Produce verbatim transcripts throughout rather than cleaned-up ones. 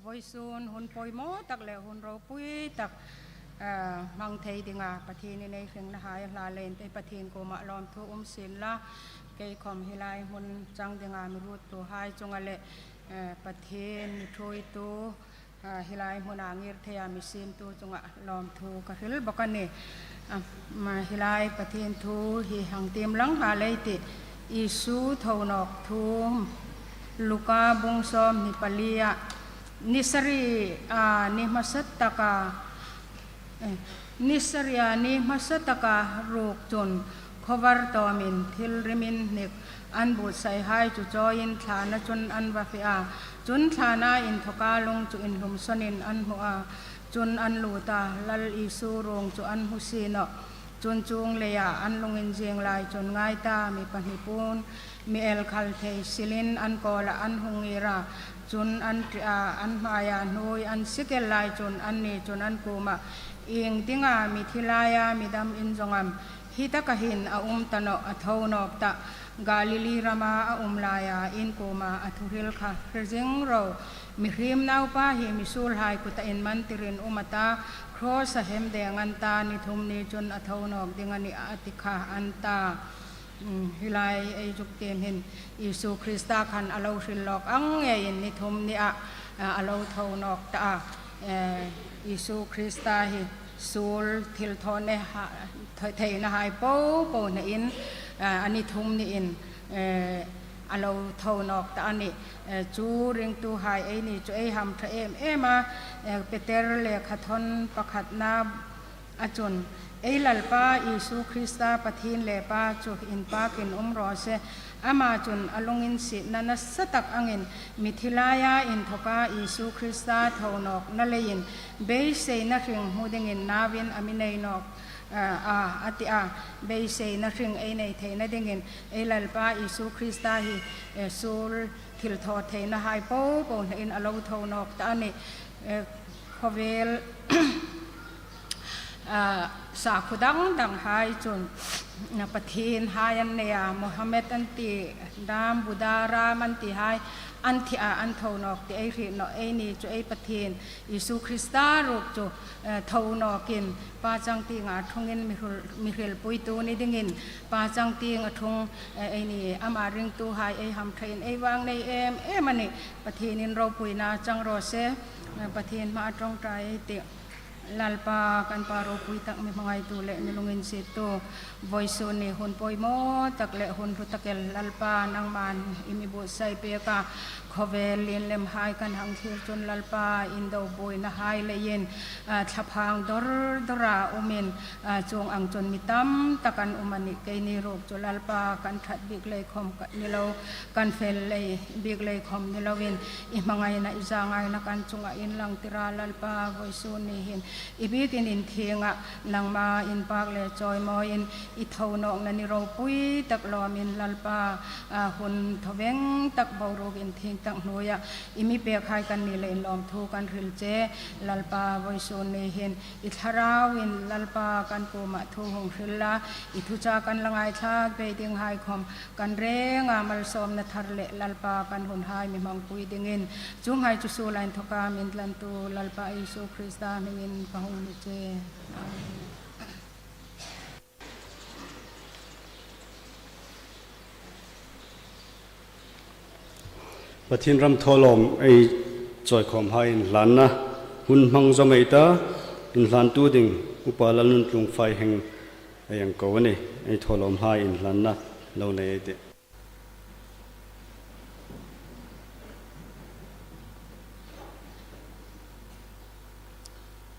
Vawisun hun poimaw tak le hun ropui tak, eh, hmang thei dinga Pathienin ei hringnahai a hla leiin ei Pathien kuomah lawmthu um sien la, kei khawm hi lai hmun chang dinga mi ruottuhai chunga le, eh, Pathien mi ṭhuoitu, ah, hi lai hmuna ngir theia mi siemtu chunga lawmthu ka hril bawk a nih. Ah, ma hi lai Pathien thu hi hang tiem lang hla lei ei tih. Isu thonawk thu, Luka bung sawmhni palia, ni saria ni hmasa taka, eh, ni saria ni hmasa taka ruok chun khawvar tawmin thil riminhnik an buotsaihai chu chawiin thlana chun an va fe a. Chun thlana inthawka lung chu inhlum sawnin an hmu a. Chun an lut a, Lal Isu ruong chu an hmu si nawh. Chun chuong leia an lunginzing lai chun ngai ta, mi pahni puon, mi el khal thei silin an kawla an hung ngir a. Chun an ṭi a, an hmaia hnuoi an sik el lai chun anni chun an kuomah, ieng dinga mithi laia mi dam in zawng am? Hi taka hin a um ta nawh, a tho nawk tah. Galili rama a um laia in kuoma a thu hril kha hre zing ro. Mihriem Naupa hi misuolhai kuta inman tirin um a ta, cross-a hem deng an ta, ni thum ni chun a tho nawk ding a nih a ti kha an ta. Um, hi lai ei zuk tiem hin Isu Krista khan a lo hril lawk ang ngeiin ni thum nia, a, a lo tho nawk ta a. Eh, Isu Krista hi suol thilthawtheinahai popo hnein, eh, a ni thum niin, eh, a lo tho nawk ta a nih. Eh, chu ringtuhai eini chu ei hamṭha em em a, eh, Peter lekhathawn pakhatna a chun, ei Lalpa Isu Krista Pathien le Pa chu inpakin um raw se. Ama chun a lunginsietna nasa tak angin mithi laia inthawka Isu Krista tho nawkna leiin beiseina hring hmu dingin nauin a mi nei nawk, a, a, a ti a. Beiseina hring ei nei theina dingin ei Lalpa Isu Krista hi, eh, suol thilthawtheinahai popo hnein a lo tho nawk ta a nih. Eh, khawvel, ah, sakhuo dang danghai chun, ah, pathienhai an nei a, Mohammed an ti, Ram, Buddha, Ram an tihai an thi a, an tho nawk ti ei hriet nawh. Eini chu ei Pathien Isu Krista ruok chu, eh, tho nawkin Pa changtienga ṭhungin mi hril, mi hrilpuitu ni dingin Pa changtienga ṭhung, eh, eini ama ringtuhai ei hamṭhain ei vang nei em em a nih. Pathienin ropuina chang raw se. Pathien hmaa ṭawngṭai ei tih. Lalpa kan Pa ropui tak, mi hmangaitu le mi lunginsiettu, vawisun ni hun poimaw tak le hun hlu tak el Lalpa nangman i mi buotsai pek a, khawvel lien lemhai kan hang thlir chun Lalpa in do buoinahai leiin, a, thlaphang dawr dawra umin, a, chuong ang chun mi tam tak an um a nih. Keini ruok chu Lalpa kan ṭhat bik lei khawm ka ni lo, kan fel lei bik lei khawm ni loin, i hmangaina, i zangaina kan chunga inlang tir a Lalpa, vawisun ni hin i bikin inthienga nangma inpak le chawimawiin i tho nawkna ni ropui tak lawmin Lalpa, a, hun thoveng tak boruok inthieng tak hnuoia i mi pekhai kan ni leiin lawmthu kan hril che. Lalpa, vawisun ni hin i thlarauin Lalpa kan kuoma thu hung hril la, i thuchah kan la ngaithlak pei dinghai khawm kan renga malsawmna thar le Lalpa kan hunhai mi hmangpui dingin, chuonghai chu suola inthoka mi intlantu Lalpa Isu Krista hmingin ka hung ni che. Pathien ram thawlawm ei chawikhawmhai inhlanna hun hmang zawm ei ta, inhlantu ding Upa Lalnuntluong Faiheng ei hang ko a nih, ei thawlawmhai inhlanna lo nei ei tih.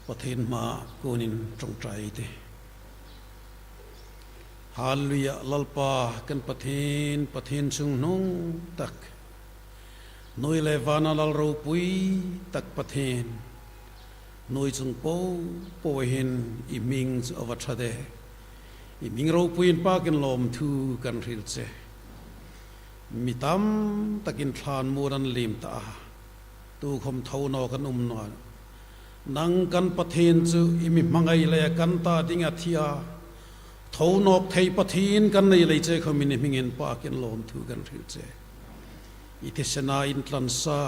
Pathien hmaa kunin ṭawngṭai ei tih. Hallelujah, Lalpa kan Pathien, Pathien chunghnung tak, hnuoi le vana Lal ropui tak Pathien, hnuoi chung popoa hin i hming chu a va ṭha de. I hming ropui inpakin lawmthu kan hril che. Mi tam takin thlan muon an liem ta a, tukhawm tho nawk an um naw a. Nang kan Pathien chu i mi hmangai leia kan ta dinga thi a, tho nawk thei Pathien kan nei lei che khawmin i hming inpakin lawmthu kan hril che. I thisena intlan sa,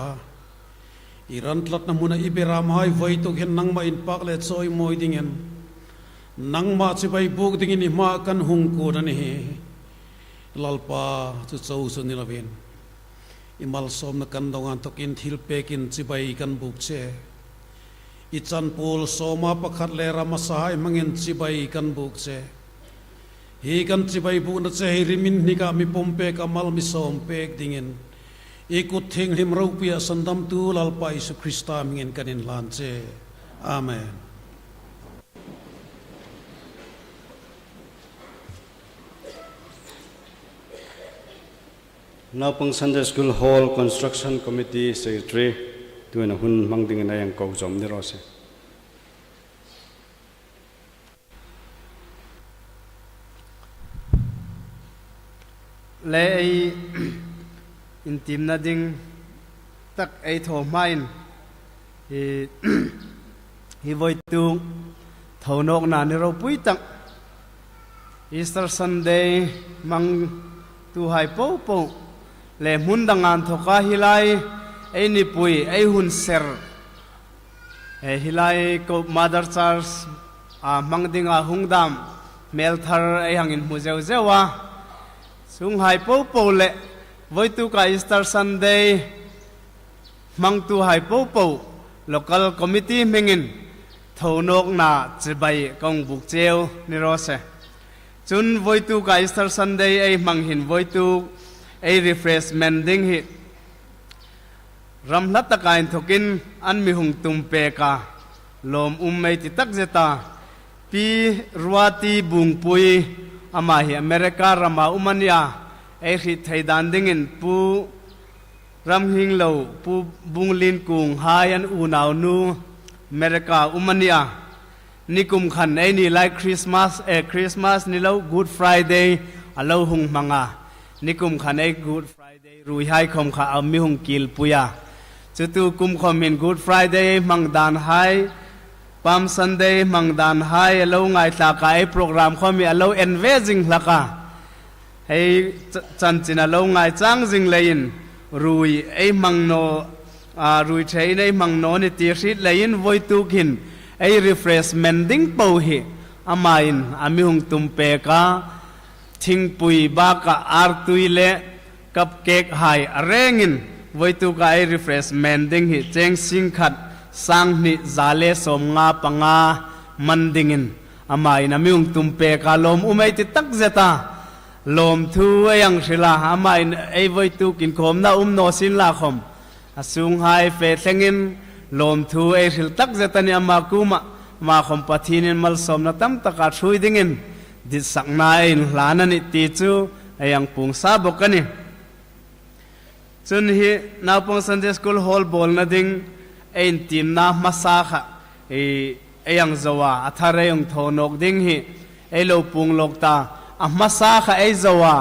I ran tlatna hmuna i berâmhai voituk hin nangma inpâk le chawimawi dingin, nangma chibai bûk dingin i hmaah kan hung kûn a nih. Lalpa, chu chau chu ni lovin, i malsawmna kan dawng inthawkin thilpêkin chibai kan bûk che. I chanpuol sawma pakhat le ram a sahai hmangin chibai kan bûk che. Hi kan chibai bûkna che hi riminhnika mi pawm pêka mal mi sawm pêk dingin i kut thienghlim ropuia sandamtu Lalpa Isu Krista hmingin kan inhlan che. Amen. Naupang Sunday School Hall Construction Committee Secretary, tuhin a hun hmang dingin ei hang ko zawm ni raw se. Le ei intiemna ding tak ei thaw hmain, hi, hi voituk thonawkna ni ropui tak, Easter Sunday hmangtuhai popo le hmun dang inthawka hi lai ei nipui, ei hun ser, e, hi lai ko Mother Church a hmang dinga hung dam hmel thar ei hang inhmu zeu zeu a. Chuonghai popo le voituka Easter Sunday hmangtuhai popo local committee hmingin thonawkna chibai ka hung bûk cheu ni raw se. Chun voituka Easter Sunday ei hmang hin voituk ei refreshment ding hi ram hla taka inthawkin an mi hung tum pêka, lawm um ei ti takzet a. Pi Ruati Bungpui, ama hi America rama um a nih a, ei hriet thei dan dingin Pu Ramhinglo, Pu Bunglin Kung hai an unaunu America um a nih a. Nikum khan eini lai Christmas, eh, Christmas ni lo, Good Friday a lo hung hmang a. Nikum khan ei Good Friday ruihai khawm kha a mi hung kilpui a. Chutu kum khawm hin Good Friday hmang dan hai, Palm Sunday hmang dan hai a lo ngaithlak a, ei program khawm hi a lo en ve zing hlak a. Hei ch-, chanchin a lo ngaichang zing leiin rui ei hmang naw, a, rui ṭhein ei hmang naw ni ti hriet leiin voituk hin ei refreshment ding po hi amain a mi hung tum pêka, thingpui baka artui le cupcake hai a rengin voituka ei refreshment ding hi cheng sing khat sang hni za le sawmnga panga man dingin amain a mi hung tum pêka, lawm um ei ti takzet a. Lawmthu ei hang hril a, amain ei voituk inkhawmna um naw sienla khawm, a sunghai fe thlengin lawmthu ei hril takzet a nih ama kuoma. Ama khawm Pathienin malsawmna tamtaka ṭhuoi dingin ditsakna ei inhlan a nih ti chu ei hang puong sa bawk a nih. Chun hi Naupang Sunday School Hall bawlna ding ei intiemna hmasa kha, ei, ei hang zo a, a thar ei hung thaw nawk ding hi ei lo puong lawk ta. A hmasa kha ei zo a,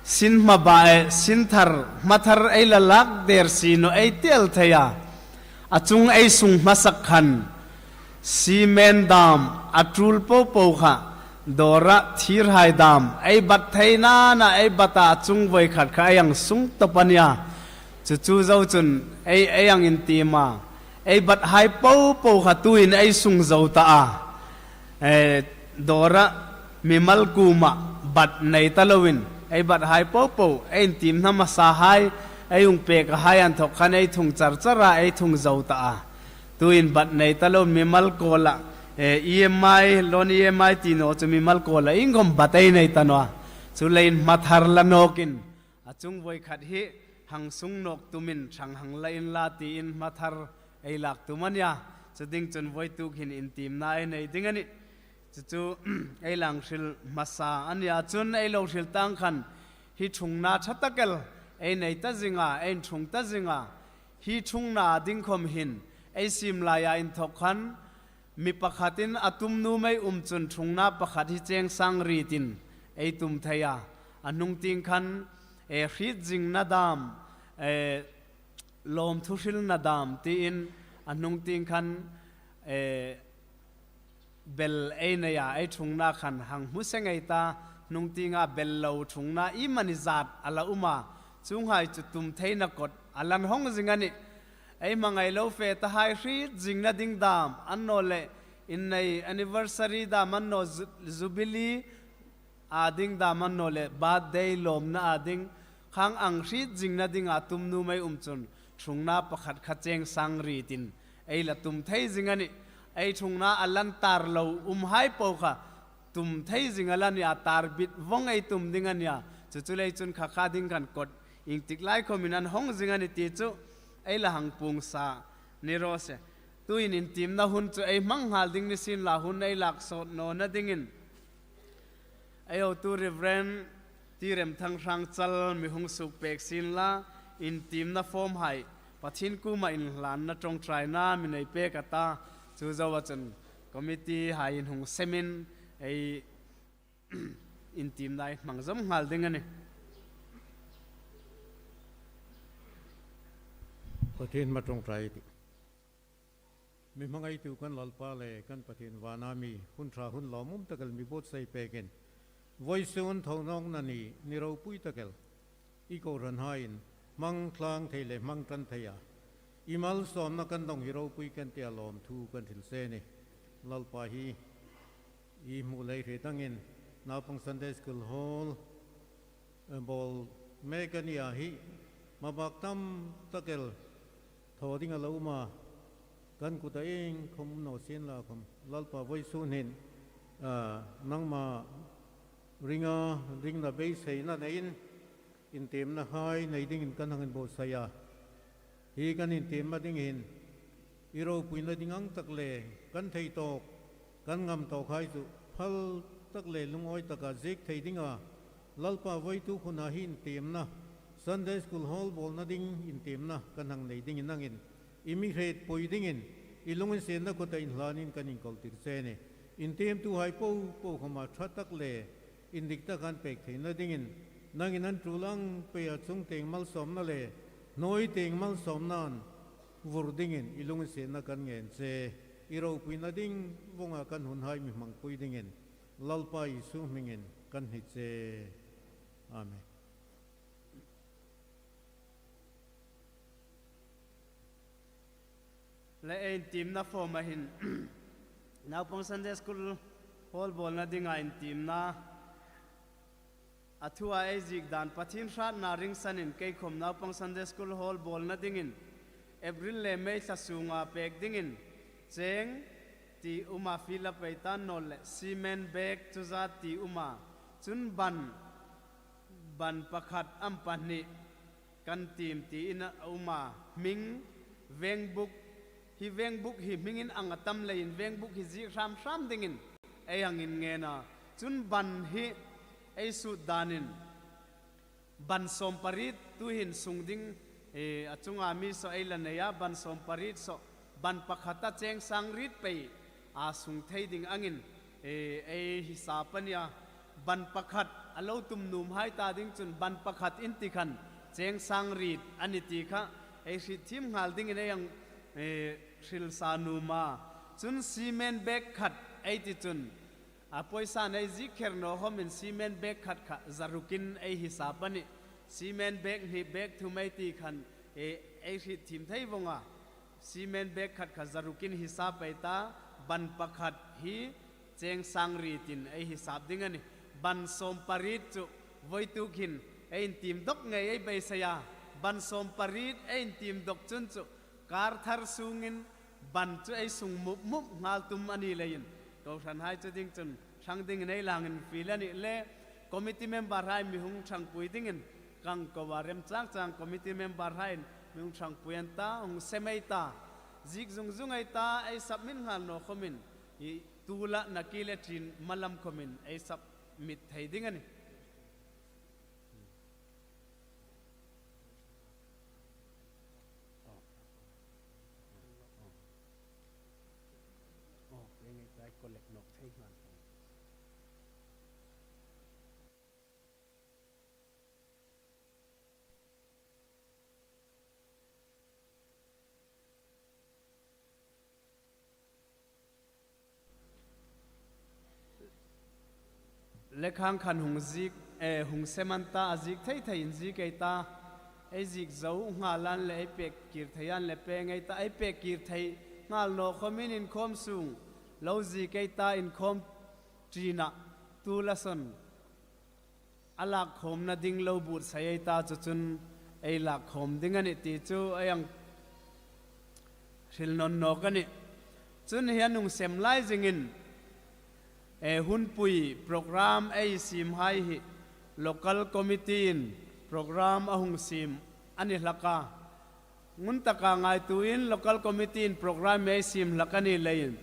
sin hmaba, eh, sin thar, hma thar ei la lak der si naw ei ti el thei a. A chung ei sung hmasak khan, cement dam, a tul popo kha, dawra thirhai dam ei bat theina a, ei bat a, a chung voi khat kha ei hang sung tawp a nih a. Chu chu zo chun ei, ei hang intiem a, ei bathai popo kha tuin ei sung zo ta a. Eh, dawra mimal kuoma bat nei ta loin, ei bathai popo, ei intiemna hmasahai, ei hung pêkhai inthawk khan ei thung char char a, ei thung zo ta a. Tuin bat nei ta lo mimal kawla, eh, E M I, loan E M I ti naw chu mimal kawla inkhawm bat ei nei ta naw a. Chuleiin hma thar la nawkin, a chung voi khat hi hang sung nawk tumin ṭhang hang la inla tiin hma thar ei lak tum a nih a. Chu ding chun voituk hin intiemna ei nei ding a nih. Chu chu ei la hril hmasa a nih a. Chun ei lo hril tang khan hi ṭhungna ṭha tak el ei nei ta zing a, ei inṭhung ta zing a. Hi ṭhungna ding khawm hin ei siem laia inthawk khan mi pakhatin a tum nuom ei um chun ṭhungna pakhat hi cheng sang rietin ei tum thei a. A hnung tieng khan, eh, hriet zingna dam, eh, lawmthu hrilna dam tiin a hnung tieng khan, eh, bel ei nei a, ei ṭhungna khan hang hmu seng ei ta. Hnung tienga bel lo ṭhungna iemani zat a la um a, chuonghai chu tum theina kot a la inhawng zing a nih. Ei hmangai lo fe ta hai hriet zingna ding dam, annawleh innei anniversary dam, annawleh ju-, jubilee a ding dam, annawleh birthday lawmna a ding, khang ang hriet zingna dinga tum nuom ei um chun, ṭhungna pakhat kha cheng sang rietin ei la tum thei zing a nih. Ei ṭhungna a lan tar lo um hai po kha tum thei zing a la nih a, tar bit vong ei tum ding a nih a. Chu chu lei chun kha kha ding kan kawt, ieng tik lai khawmin an hawng zing a nih ti chu ei la hang puong sa ni raw se. Tuhin intiemna hun chu ei hmang nghal ding ni sien la, hun ei lak sawt nawna dingin ei hotu Reverend Tiremthang Hrangchal mi hung suok pek sien la, intiemna form hai Pathien kuoma inhlanna ṭawngṭaina mi nei pek a ta, chu zoa chun committee haiin hung semin ei intiemna ei hmang zawm nghal ding a nih. Pathien hmaa ṭawngṭai ei tih. Mi hmangaitu kan Lalpa le kan Pathien vana mi, hun ṭha hun lawmum tak el mi buotsai pekin, vawisun thonawkna ni, ni ropui tak el i kohranhaiin hmang tlang thei le hmang ṭan thei a, i malsawmna kan dawng hi ropui kan tia lawmthu kan hril che a nih. Lalpa hi i hmu lei hriet angin, naupang Sunday School Hall, eh, bawl mek a ni a, hi hmabak tam tak el thaw ding a lo um a, kan kuta iengkhawm naw sien la khawm, Lalpa, vawisun hin, ah, nangma ringa, ringna beiseina neiin, intiemna hai nei dingin kan hang inbuotsai a. Hi kan intiemna ding hin i ropuina ding ang tak le kan thei tawk, kan ngam tawk hai chu phal tak le lungawi taka ziek thei dinga, Lalpa, vawituk huna hi intiemna, Sunday School Hall bawlna ding intiemna kan hang nei dingin nangin i mi hrietpui dingin i lunginsietna kuta inhlanin kan inkawl tir che a nih. Intiemtuhai po po khawma ṭha tak le indik taka an pek theina dingin, nangin an tul ang peia chungtieng malsawmna le hnawitieng malsawmnain vur dingin i lunginsietna kan ngen che. I ropuina ding vonga kan hunhai mi hmangpui dingin Lalpa Isu hmingin kan hni che. Amen. Le ei intiemna form-a hin, naupang Sunday School Hall bawlna dinga intiemna, a thua ei ziek dan, Pathien hratna ringsanin keikhawm naupang Sunday School Hall bawlna dingin April le May thla sunga pek dingin cheng ti um a, fill up ei ta naw le, cement bag chu zat ti um a, chun ban, ban pakhat am pahni kan tiem tiin a um a, hming, vengbuk, hi vengbuk hi hmingin ang a tam leiin vengbuk hi ziek hram hram dingin ei hang inngen a. Chun ban hi ei sut danin ban sawmpariet tuhin sung ding, eh, a chunga mi saw ei la nei a, ban sawmpariet saw, ban pakhata cheng sang riet pei a sung thei ding angin, eh, ei hisap a nih a. Ban pakhat a lo tum nuomhai ta ding chun ban pakhat inti khan cheng sang riet a ni ti kha ei hrietthiem nghal dingin ei hang, eh, hril sa nuom a. Chun cement bag khat ei ti chun, a poisa nei ziek kher naw khawmin cement bag khat kha zarukin ei hisap a nih. Cement bag hni, bag thum ei ti khan, eh, ei hrietthiem thei vong a. Cement bag khat kha zarukin hisap ei ta, ban pakhat hi cheng sang rietin ei hisap ding a nih. Ban sawmpariet chu vawituk hin ei intiem dawk ngei ei beisei a. Ban sawmpariet ei intiem dawk chun chu kar thar sungin ban chu ei sung mup mup nghal tum a ni leiin, kohranhai chu ding chun hrang dingin ei la hang infiel a nih le, committee member-hai mi hung ṭhangpui dingin kan ko a, remchang chang committee member-haiin mi hung ṭhangpui an ta, hung sem ei ta, ziek zung zung ei ta, ei submit nghal naw khawmin, i tuola nakie le ṭin malam khawmin ei submit thei ding a nih. Le khang khan hung ziek, eh, hung sem an ta, a ziek thei thei in ziek ei ta. ei ziek zo nghal an le ei pek kir thei an le pe ngei ta, ei pek kir thei nghal naw khawmin inkhawm sung lo ziek ei ta, inkhawm ṭina tu la son a lak khawmna ding lo buotsai ei ta chu chun ei lak khawm ding a nih ti chu ei hang hril nawn nawk a nih. Chun hi a nung sem lai zingin, e, hunpui program ei siem hai hi local committee-in program a hung siem a ni hlak a. Ngun taka ngaituoin local committee-in program ei siem hlak a ni leiin,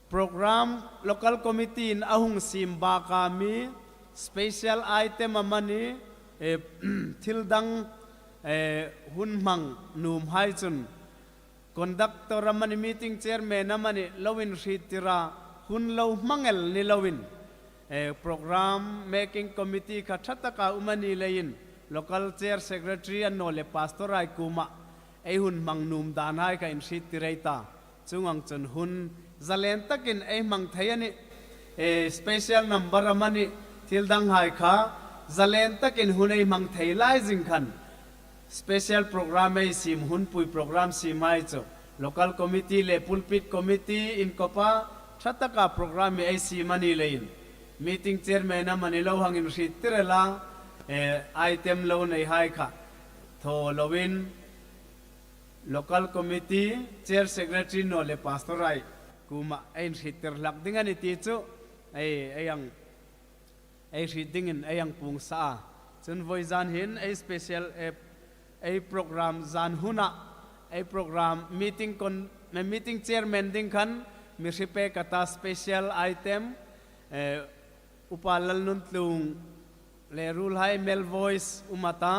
program local committee-in a hung siem baka mi special item amani, e, thil dang, e, hun hmang nuom hai chun conductor amani, meeting chairman amani lo inhriettir a, hun lo hmang el ni loin, e, program making committee kha ṭha taka um a ni leiin local chair secretary annawleh pastor hai kuoma ei hun hmang nuom dan hai kha inhriettir ei ta. Chuong ang chun hun zalen takin ei hmang thei a nih. E, special number amani thil dang hai kha zalen takin hun ei hmang thei lai zing khan special program ei siem, hunpui program siem hai chu local committee le pulpit committee inkawpa ṭha taka program hi ei siem a ni leiin meeting chairman amani lo hang inhriettir el a, e, item lo nei hai kha thaw loin local committee chair secretary annawleh pastor hai kuoma ei inhriettir hlak ding a nih ti chu ei, ei hang ei hriet dingin ei hang puong sa a. Chun vawizan hin ei special, e, ei program zan huna, ei program meeting kon, meeting chairman ding khan mi hre pek a ta, special item, e, Upa Lalnuntluong le ruolhai male voice um a ta,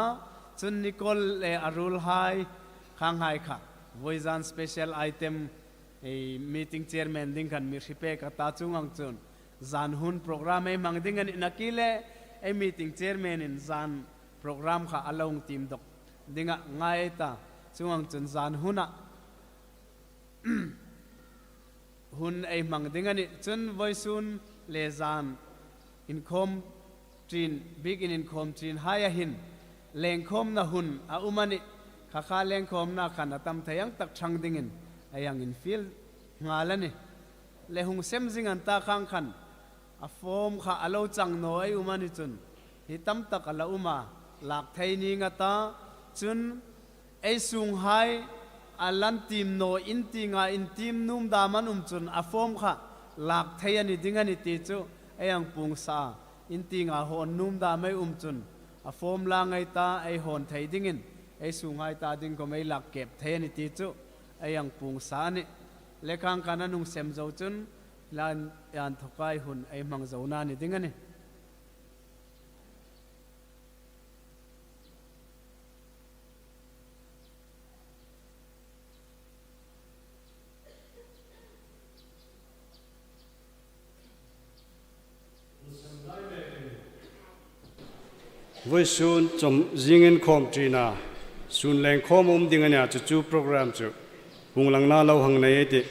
chun Nicole le a ruolhai khang hai kha vawizan special item, e, meeting chairman ding khan mi hre pek a ta, chuong ang chun zan hun program ei hmang ding a nih, nakie le ei meeting chairman-in zan program kha a lo hung tiem dawk ding a ngai ei ta. Chuong ang chun zan huna hun ei hmang ding a nih. Chun vawisun le zan inkhawm ṭin, biekin inkhawm ṭin haia hin lengkhawmna hun a um a nih. Kha kha lengkhawmna khan a tam thei ang tak ṭhang dingin ei hang infiel nghal a nih. Le hung sem zing an ta khang khan a form kha a lo chang naw ei um a ni chun hi tam tak a la um a, lak thei ning a ta. Chun ei sunghai a la intiem naw, in tienga intiem nuom dam an um chun a form kha lak thei a ni ding a nih ti chu ei hang puong sa a. In tienga hawn nuom dam ei um chun a form la ngei ta, ei hawn thei dingin ei sunghai ta ding khawm ei lak kep thei a nih ti chu ei hang puong sa a nih. Le khang khan a nung sem zo chun la inthawka ei hun ei hmang zo a ni ding a nih. Vawisun chawm zingin khawm ṭina sun lengkhawm um ding a nih a, chu chu program chu puong langna lo hang nei ei tih.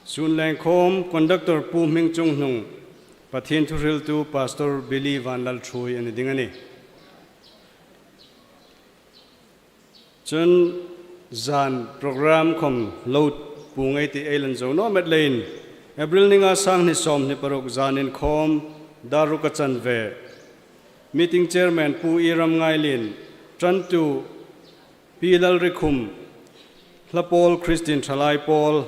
Sun lengkhawm conductor Pu Hmingchunghnung, Pathien thuhriltu Pastor Billy Vanlalṭhuoi a ni ding a nih. Chun zan program khawm lo puong ei tih, ei lan zo naw met leiin, April ni nga, sanghni sawmhni paruk, zan inkhawm dar ruk a chanve. Meeting chairman Pu Iramngailien, ṭantu Pi Lalrikhum, Hlapawl Christian Thalai Pawl,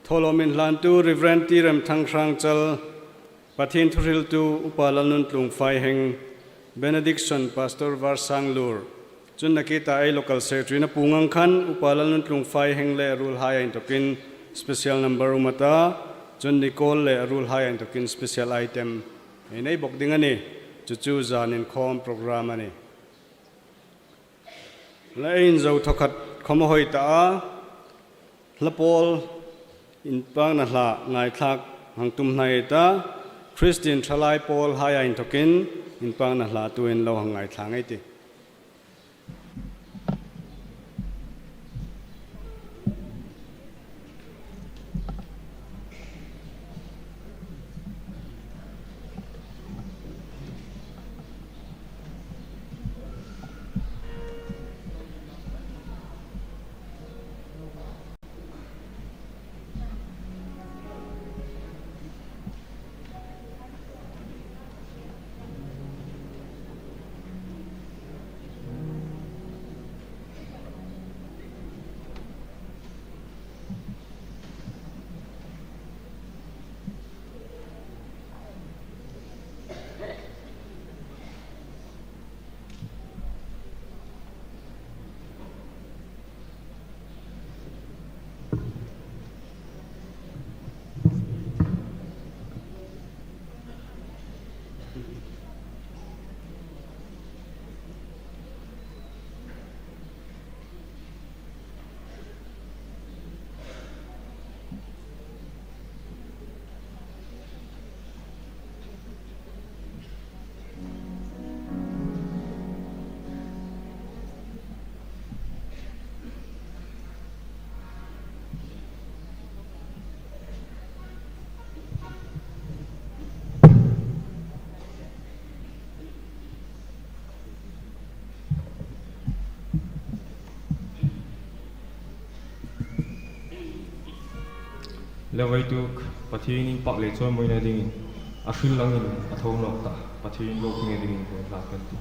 thawlawm inhlantu Reverend Tiremthang Hrangchal, Pathien thuhriltu Upa Lalnuntluong Faiheng, benediction Pastor Varsanglur. Chun nakie ta ei local secretary-in a puong ang khan Upa Lalnuntluong Faiheng le a ruolhai a inthawkin special number um a ta, chun Nicole le a ruolhai a inthawkin special item ei nei bawk ding a nih. Chu chu zan inkhawm program a nih. Le ei inzo thawkhat khawm a hoi ta a, Hlapawl inpakna hla ngaithlak hang tum hnai ei ta, Christian Thalai Pawlhai a inthawkin inpakna hla tuhin lo hang ngaithla ei tih. Le vawituk Pathien inpak le chawimawina dingin a hril angin a tho nawk ta, Pathien ropui dingin vawituk kan ti.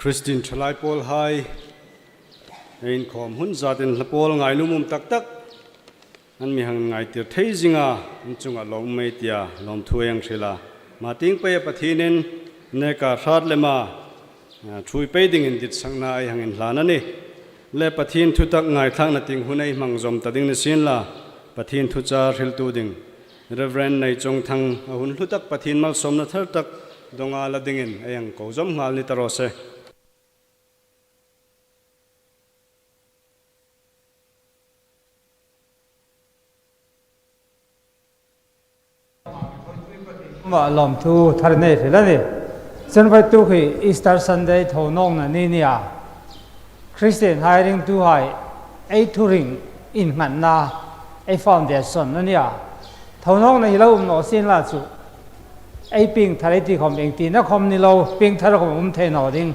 Kristien ṭhalai pawlhai, ei inkhawm hun zatin hla pawl ngainuom um tak tak an mi hang ngaitir thei zinga, an chunga lawmum ei tia lawmthu ei hang hril a. Hma tieng peia Pathienin neka hrat lema, a, ṭhuoi pei dingin ditsakna ei hang inhlan a nih. Le Pathien thutak ngaithlakna tieng hun ei hmang zawm ta ding ni sienla, Pathien thuchah hriltu ding Reverend Neichawngthang a hun hlu tak Pathien malsawmna thar tak dawnga la dingin ei hang ko zawm nghal ni ta raw se. a lawmthu thar nei hril a nih. Chun vawituk hi Easter Sunday thonawkna ni nia. Christian hai ringtuhai ei thuring innghatna, ei foundation a nia. Thonawkna hi lo um naw sien la chu ei piengthar ei ti khawm, ieng tina khawm ni lo, piengthar khawm um thei naw ding.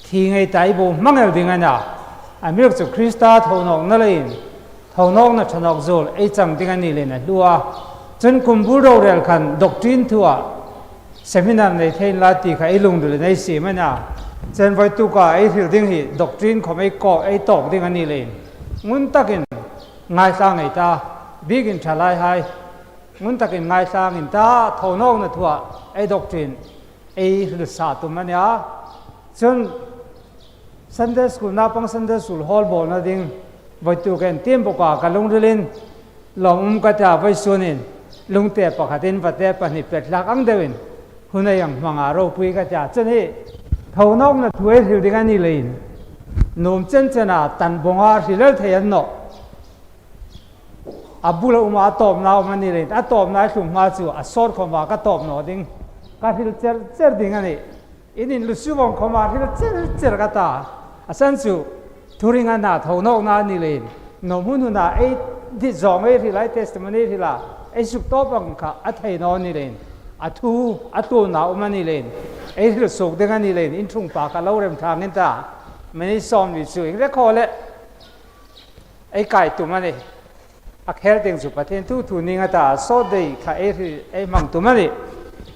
Thi ngei ta ei bo hmang el ding a nia. Amiruokchu Krista thonawkna leiin, thonawkna ṭha nawk zuol ei chang ding a ni leiin a hlu a. Chun kum bul rorel khan doctrine thua seminar nei thei inla ti kha ei lungrilin ei siem a nia. Chun vawituk a ei hril ding hi doctrine khawm ei ko, ei tawk ding a ni leiin, ngun takin ngaithla ngei ta, biekin ṭhalaihai, ngun takin ngaithla ngei ta, thonawkna thua ei doctrine ei hril sa tum a nia. Chun Sunday School, naupang Sunday School hall bawlna ding vawituk ei tiem bawk a, ka lungrilin lawm um ka ta, vawisunin lungte pakhatin vate pahni pet hlak ang deuin hun ei hang hmang a ropui ka ta. Chun hi thonawkna thu ei hril ding a ni leiin, nuom chen chena tan bonga hril el thei a ni nawh. A bula um a, a tawpna um a ni leiin, a tawpna ei hril hma chu a sawt khawma ka tawp naw ding, ka hril cher cher ding a nih. In inlusu vawng khawma hril cher cher ka ta. A san chu thuring a na, thonawkna a ni leiin, nuom hun huna ei dit zawng ei hril a, ei testimony hril a, ei suktawp ang kha a thei naw a ni leiin, a thu a tuolna um a ni leiin, ei hril suok ding a ni leiin, in ṭhungpa ka lo rem ṭha ngei ta. Minute sawmli chu ieng rek haw le ei kai tum a nih. A khel ding chu Pathien thu thu ni nga ta, sawt dai kha ei hril, ei hmang tum a nih.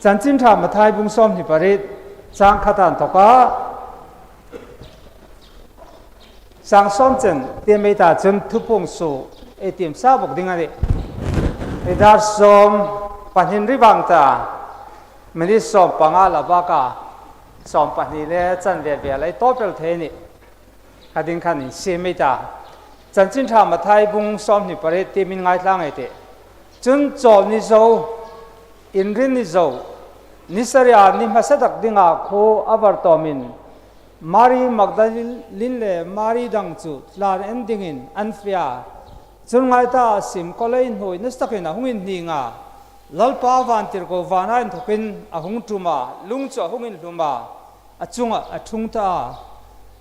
Chanchin Ṭha Mathai bung sawmhni pariet, chang khat a inthoka chang sawm chen tiem ei ta chun thupuong suok ei tiem sa bawk ding a nih. Ei dar sawm pahni ri vang ta, minute sawm panga la bak a, sawm pahni le chanve vel ei tawp el thei a nih. Kha ding khan insiem ei ta. Chanchin Ṭha Mathai bung sawmhni pariet tiemin ngaithla ngei ei tih. Chun chawlni zo, Inrinni zo, ni sari a ni hmasa tak dinga khuo a var tawmin, Mari Magdalin le Mari dang chu tlan en dingin an fe a. Chun ngai ta, simkhawlei hnuoi nasa takin a hung inhning a, Lalpa vantirko vana inthokin a hung ṭum a, lung chu a hung inhlum a, a chungah a ṭhung ta a.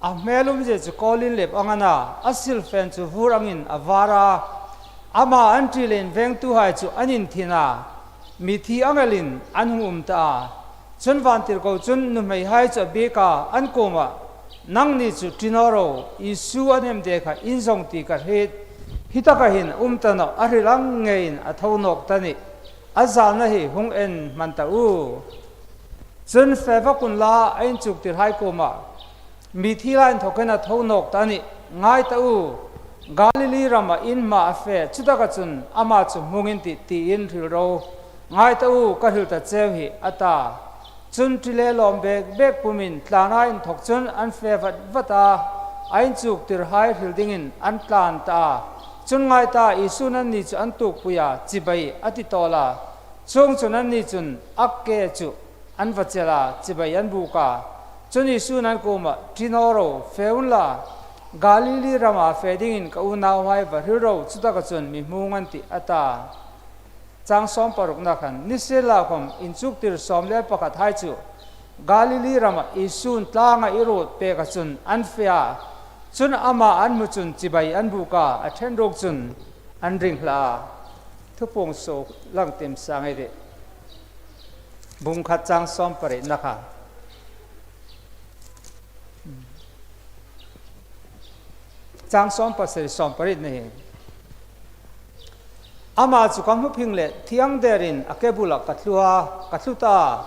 A hmel umzie chu kawlin lep ang a na, a silfen chu vur angin a var a. Ama an ṭi leiin vengtuhai chu an inthin a, mithi ang elin an hung um ta a. Chun vantirko chun nuhmeihai chu a biek a, an kuomah, "Nangni chu ṭi naw ro, Isu an hemde kha in zawng ti ka hriet. Hi taka hin um ta nawh, a hril ang ngeiin a tho nawk ta nih. A zalna hi hung en hman ta u." Chun fe vak unla, a inchuktirhai kuomah, "Mithi lai inthokin a tho nawk ta a nih. Ngai ta u, Galili rama in hma a fe, chutaka chun ama chu hmung in tih, tiin hril ro. Ngai ta u, ka hril ta cheu hi," a ta. Chun ṭi le lawm bek bek pumin tlana inthok chun an fe vat vat a, a inchuktirhai hril dingin an tlan ta a. Chun ngai ta, Isu'n anni chu an tuokpui a, "Chibai," a ti tawl a. Chuongchun anni chun a ke chu an va chel a, chibai an buk a. Chun Isu'n an kuomah, "Ṭi naw ro, fe unla, Galili rama fe dingin ka unauhai va hril ro, chutaka chun mi hmung an tih," a ta. Chang sawm parukna khan, nisienlakhawm inchuktir sawm le pakhathai chu Galili rama Isu'n tlanga a ruot peka chun an fe a. Chun ama an hmu chun chibai an buk a, a ṭhen ruok chun an ring hlak a. Thupuong suok lang tiem sa ngei ei tih. Bung khat chang sawm parietna kha. Chang sawm pasari, sawm parietna hi. Ama chu ka hmu phing leh thiang derin a ke bula ka thlu a, ka thlu ta.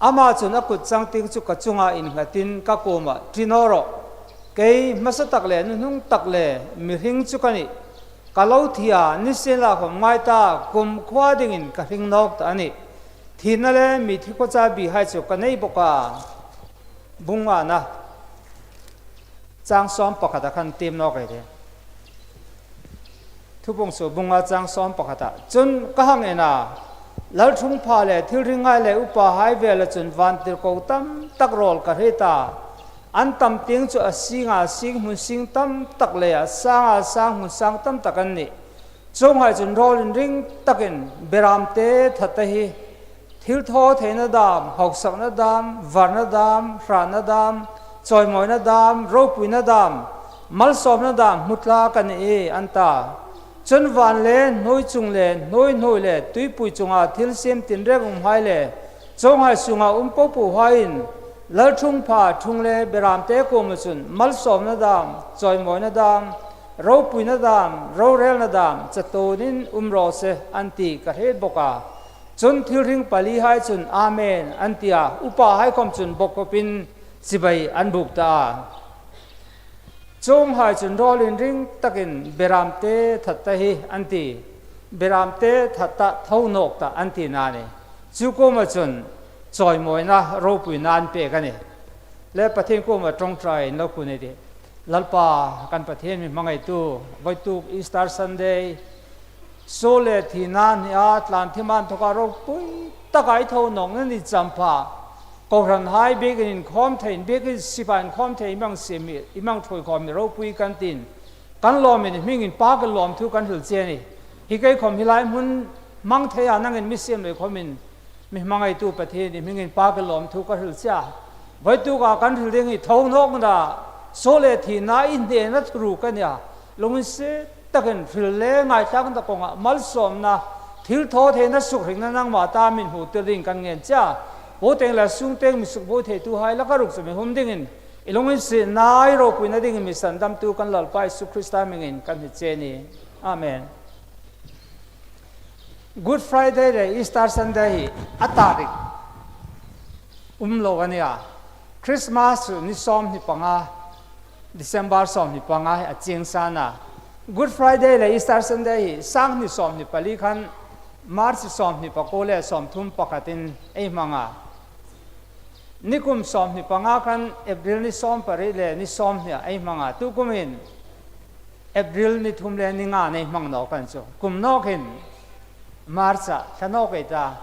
Ama chun a kut changtieng chu ka chunga innghatin ka kuomah, "Ṭi naw rawh. Kei hmasa tak le nunung tak le mihring chu ka nih. Ka lo thi a, nisienlakhawm ngai ta, kumkhuo dingin ka hring nawk ta a nih. Thina le mithi khaw chabi hai chu ka nei bawk a." Bung ngana chang sawm pakhata khan tiem nawk ei tih. Thupuong suok bung nga chang sawm pakhata. Chun ka hang en a, lalṭhungpha le thilhri ngai le upahai vela chun vantirko tam tak rawl ka hriet a. An tam tieng chu a singa sing hmun sing tam tak le a sanga sang hmun sang tam tak an nih. Chuonghai chun rawl inring takin beramte thate hi Thilthawtheina dam, hausakna dam, varna dam, hratna dam, chawimawina dam, ropuina dam, malsawmna dam hmu tlak a nih, an ta. Chun van le hnuoi chung le hnuoi hnuoi le tuipui chunga thil siem tinreng umhai le chuonghai sunga um popohaiin lalṭhungpha ṭhung le berâmte kuoma chun malsawmna dam, chawimawina dam, ropuina dam, rorêlna dam chatuonin um raw se, an ti ka hriet bawk a. Chun thilhring palihai chun, "Amen," an ti a, upahai khawm chun bawkkawpin chibai an buk ta a. Chuonghai chun rawl inring takin, "Berâmte, that ta hi," an ti. "Berâmte, that ta, tho nawk ta," an tina a nih. Chu kuoma chun chawimawina, ropuina an pêk a nih. Le Pathien kuoma ṭawngṭaiin lo kun ei tih. Lalpa kan Pathien, mi hmangaitu, vawituk Easter Sunday, suol le thina hnia tlân thim a inthoka ropui taka i tho nawkna ni champha, kohranhai biekin inkhawm thei, biekin sipa inkhawm thei, i hmang siem hi, i hmang ṭhuoi khawm hi ropui kan tiin, kan lawmin i hmingin pak lawmthu kan hril che a nih. Hi kei khawm hi lai hmun hmang theia nangin mi siem lei khawmin, mi hmangaitu Pathien, i hmingin pak lawmthu ka hril che a. Vawituk a kan hril ding hi tho nawkna, suol le thina i hnena thuruk a nih a. Lunginsiet takin hril le ngaithlak ta kawnga malsawmna, thilthawtheina, sukhringna nangma ta min hmu tir dingin kan ngen che a. Puoteng le sûngteng mi sukbuoi theituhai laka ruok chu mi hum dingin, i lunginsietna, i ropuina dingin mi sandamtu kan Lalpa Isu Krista hmingin kan hni che a nih. Amen. Good Friday le Easter Sunday hi a tarik um lo a nih a. Christmas chu ni sawmhni panga, December sawmhni panga hi a chieng sa a. Good Friday le Easter Sunday hi sanghni sawmhni pali khan, March sawmhni pakuo le sawmthum pakhatin ei hmang a. Nikum sawmhni panga khan April ni sawmpariet le ni sawmhni-a ei hmang a. Tukumin April ni thum le ni nga-a ei hmang nawk a ni chu. Kum nawkin March-a thla nawk ei ta.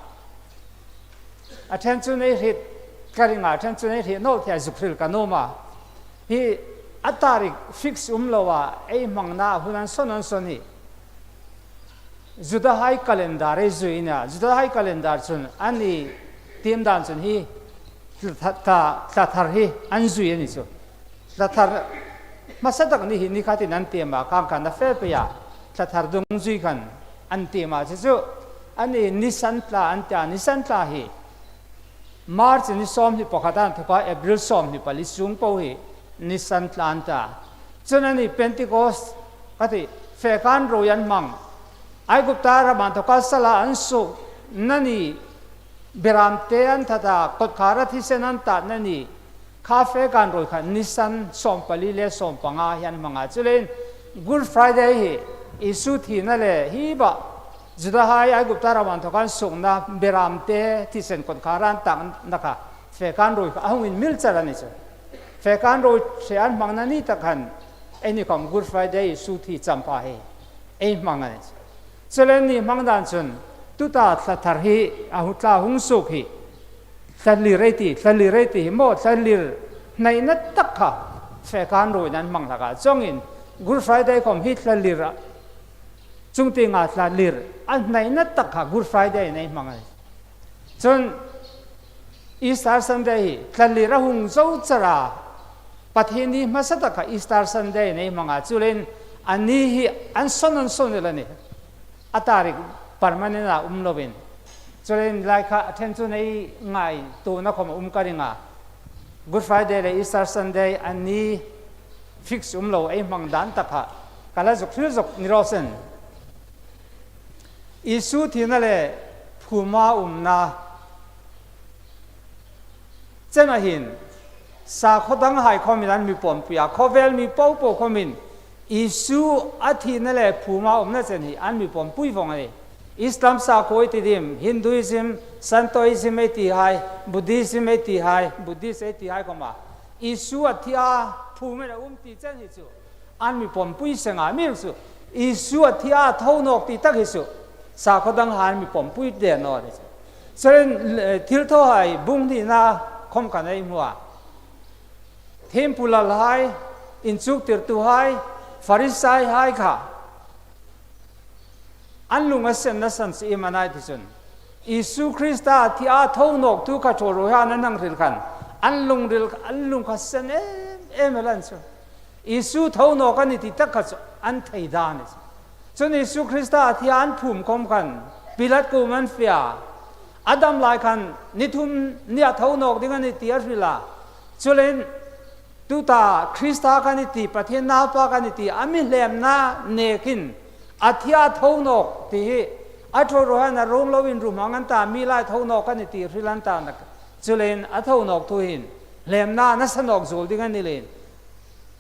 A ṭhen chun ei hriet ka ring a, a ṭhen chun ei hriet naw thei a zuk hril ka nuom a. Hi a tarik fix um lo a, ei hmangna hun an sawn an sawn hi Judahai calendar ei zui a nih a. Judahai calendar chun an tiem dan chun hi thla, thla, thla thar hi an zui a ni chu. Thla thar hmasa tak ni hi ni khatin an tiem a, khang khan a fe pei a, thla thar dungzui khan an tiem a. Chu chu a ni Nisan thla an ti a, Nisan thla hi March ni sawmhni pakhat a inthoka April sawmhni pali sung po hi Nisan thla an ta. Chun a ni Pentecost ka ti, fekân ruoi an hmang. Aigupta rama inthoka sala an suokna ni, berâmte an that a, kawtkhâra thisen an tatna ni kha fekân ruoi kha Nisan sawmpali le sawmpanga hi an hmang a. Chuleiin Good Friday hi Isu thina le hi ba Judahai Aigupta rama inthoka an suokna berâmte thisen kawtkhâra an tatna kha fekân ruoi kha a hung inmil char a ni chu. Fekân ruoi hre an hmangna ni tak khan eini khawm Good Friday Isu thi champha hi ei hmang a ni chu. Chuleiin ni hmang dan chun tuta thla thar hi a hu tla hung suok hi thla lir ei ti, thla lir ei ti hi maw, thla lir hnaina tak kha fekân ruoiin an hmang hlak a. Chuongin Good Friday khawm hi thla lir a, chungtienga thla lir a hnaina tak kha Good Friday-in ei hmang a ni. Chun Easter Sunday hi thla lir a hung zo char a, Pathienni hmasa tak kha Easter Sunday-in ei hmang a. Chuleiin a ni hi an sawn an sawn el a nih. A tarik permanent-a um loin. Chuleiin lai kha a ṭhen chun ei ngaituona khawm a um ka ring a. Good Friday le Easter Sunday a ni fix um lo ei hmang dan tak kha ka la zuk hril zuk ni raw se. Isu thina le phuma umna chena hin sakhaw danghai khawmin an mi pawmpui a, khawvel mi popo khawmin Isu a thina le phuma umna chen hi an mi pawmpui vawng a nih. Islam sakhaw ei ti ding, Hinduism, Shintoism ei tihai, Buddhism ei tihai, Buddhist ei tihai khawma Isu a thi a, phum a um ti chen hi chu an mi pawmpui seng a, mi chu Isu a thi a, tho nawk ti tak hi chu sakhaw danghai an mi pawmpui de naw a ni chu. Chuleiin, eh, Thilthawhai bung hnina khawm khan ei hmu a. Thiempu lalhai, inchuktirtuhai, Pharisaihai kha an lung a senna san chu iem a na ei ti chun, Isu Krista a thi a tho nawk thu kha ṭhuoiruoihaiin an hang hril khan, an lungril, an lung kha sen em em el a ni chu. Isu tho nawk a ni ti tak kha chu an thei dan a ni chu. Chun Isu Krista a thi a an phum khom khan Pilat kuomah an fe a. A dam lai khan ni thum nia tho nawk ding a ni ti a hril a. Chuleiin tuta Krista ka ni ti, Pathien naupa ka ni ti a mi hlemna nekin a thi a tho nawk ti hi a ṭhuoiruoihaiin a ruong lo inrumhmang an ta, mi lai tho nawk a ni ti hril an ta na. Chuleiin a tho nawk thu hin hlemna nasa nawk zuol ding a ni leiin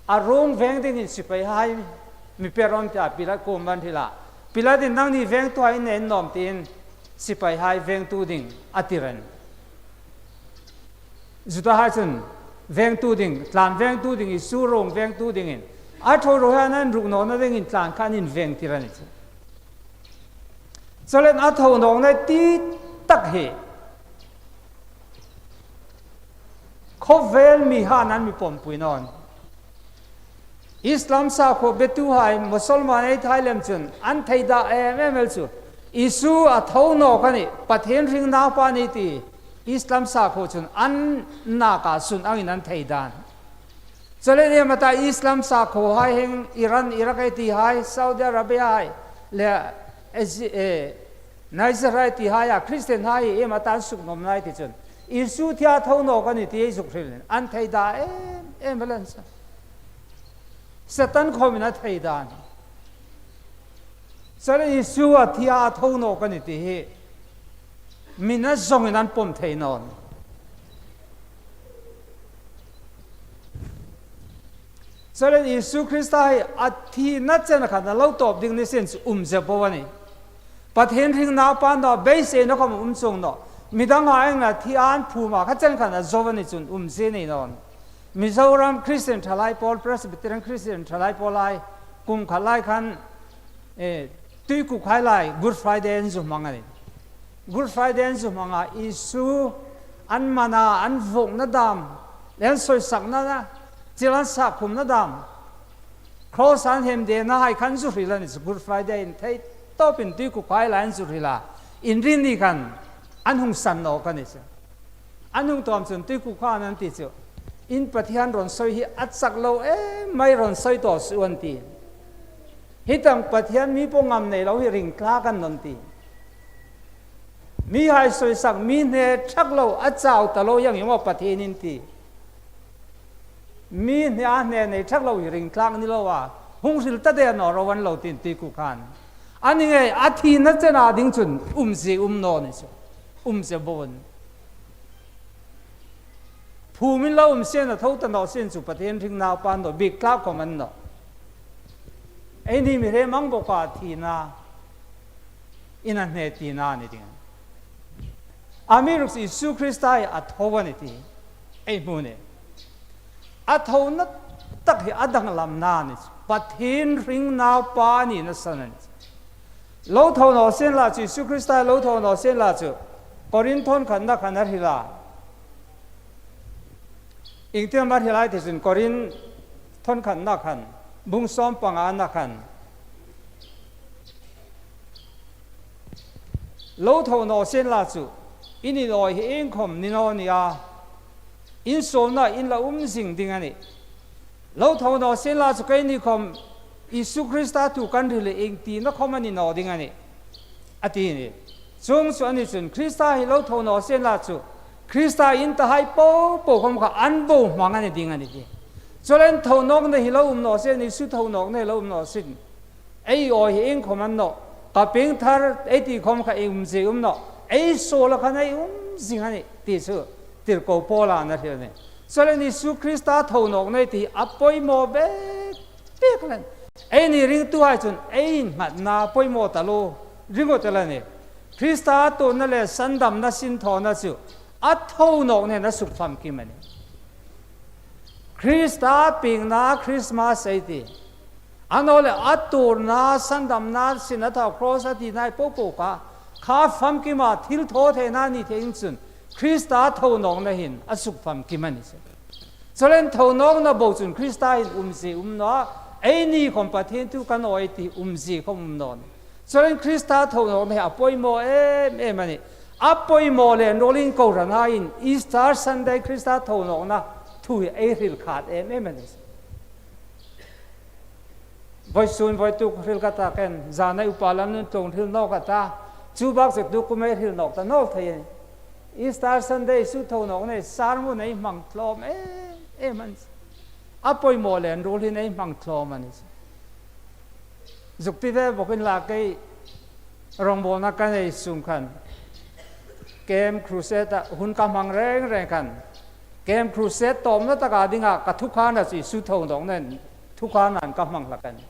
a ruong veng dingin sipaihai mi pe rawh an ti a, Pilat kuomah an hril a. Pilatin nangni vengtuhai in en nawm tiin sipaihai vengtu ding a tir a nih. Judahai chun vengtu ding, tlan vengtu ding, Isu ruong vengtu dingin a ṭhuoiruoihaiin an ruk nawna dingin tlan kha an inveng tir a ni chu. Chuleiin a tho nawkna ti tak hi khawvel mihaiin an mi pawmpui naw a nih. Islam sakhuo betuhai, Musalman ei thai lem chun an thei dan em em el chu Isu a tho nawk a nih, Pathien hring naupa a nih ti Islam sakhuo chun an naka sun angin an thei dan. Chuleiin iem a ta Islam sakhuohai hieng Iran, Iraq ei tihai, Saudi Arabia hai le, eh, Nigeria ei tihai a Christian hai iem a ta an suknawmna ei ti chun Isu thi a tho nawk a nih ti ei zuk hril an thei dan em em el a ni chu. Satan khomin a thei dan. Chuleiin Isu a thi a tho nawk a nih ti hi mi na zawngin an pawm thei naw a nih. Chuleiin Isu Krista hi a thina chena khan a lo tawp ding ni sien chu umzie bo a nih. Pathien hring naupa naw beiseina khom um chuong naw. Midang a engla thi a an phum a kha chen khan a zo a ni chun umzie nei naw a nih. Mizoram Christian ṭhalai pawl, Presbyterian Christian ṭhalai pawl hai kum khat lai khan, eh, tuikukhai lai Good Friday an zu hmang a nih. Good Friday an zu hmang a, Isu an man a, an vuokna dam, le an soisakna, chil an sakkhumna dam, Cross an hemdena hai khan zu hril a ni chu, Good Friday in thei tawpin tuikukhai lai an zu hril a. Inrinni ni khan an hung san nawk a ni chu. An hung tawm chun tuikukhain an ti chu, in Pathian rawn sawi hi a chak lo em mai, rawn sawi tawh suh an ti. Hitang Pathian mi po ngam nei lo hi ring tlak an naw ti. Mihai soisak, mi hne thak lo, a chau ta lo hieng hi maw Pathien in ti. Mi hne a hne nei thak lo hi ring tlak ni lo a, hung hril ta de naw ro an lo tin tuikukhain. A ni ngei a thina chena ding chun umzie um naw ni chu. Umzie bo a nih. Phum in lo um sien a tho ta naw sien chu Pathien hring naupa naw, bik tlak khom an naw. Eini mi hre mang bawk a thina in a hne tina a ni ding. Amiruokchu Isu Krista hi a tho a nih ti ei hmu a nih. A thona tak hi a danglamna a ni chu. Pathien hring naupa a nina san a ni chu. Lo tho naw sien la chu, Isu Krista lo tho naw sien la chu, Korinth thawn khatna khan a hril a. Iengtin am a hril a ti chun Korinth thawn khatna khan, bung sawm pangana khan, lo tho naw sien la chu, in inawi hi iengkhom ni naw ni a, in suolna in la um zing ding a nih. Lo tho naw sien la chu keini khom Isu Krista thu kan hril hi ieng tina khom a ni naw ding a nih, a ti a nih. Chuong chu a ni chun Krista hi lo tho naw sien la chu Krista in tahai po po khom kha an bo hmang a ni ding a nih ti. Chuleiin tho nawkna hi lo um naw sien, Isu tho nawkna hi lo um naw sien, ei awi hi iengkhom a ni naw, ka piengthar ei ti khom kha ei umzie um naw, ei suola khan ei um zing a nih ti chu tirko Paula'n a hril a nih. Chuleiin Isu Krista tho nawkna ei ti a poimaw bek bek a nih. Eini ringtuhai chun ei innghatna poimaw ta lo ringawt el a nih. Krista tuorna le sandamna sinthawna chu a tho nawkna hin a sukfamkim a nih. Krista piengna Christmas ei ti, a naw leh a tuorna, sandamna, sin a thau, cross a tina po po kha, kha famkima thil thaw theina ni thei chun Krista tho nawkna hin a sukfamkim a ni chu. Chuleiin tho nawkna bo chun Krista hin umzie um naw a, eini khom Pathien thu kan awi ti umzie khom um naw a nih. Chuleiin Krista tho nawkna hi a poimaw em em a nih. A poimaw le ruolin kohranhaiin Easter Sunday Krista thonawkna thu hi ei hril khat em em a ni. Vawisun vawituk hril ka ta, kei'n zana upa lam nun tlung hril nawk ka ta. Chu bak chu tu kum ei hril nawk ta naw thei a nih. Easter Sunday Isu thonawkna sermon ei hmang tlawm em em a nih. A poimaw le ruolin ei hmang tlawm a nih. Zuk ti ve bawk inla, kei rongbawlna ka nei sung khan Camp Crusade-a hun ka hmang reng reng khan Camp Crusade tawpna taka dinga ka thukhana chu Isu thonawkna thukhana ka hmang hlak a nih.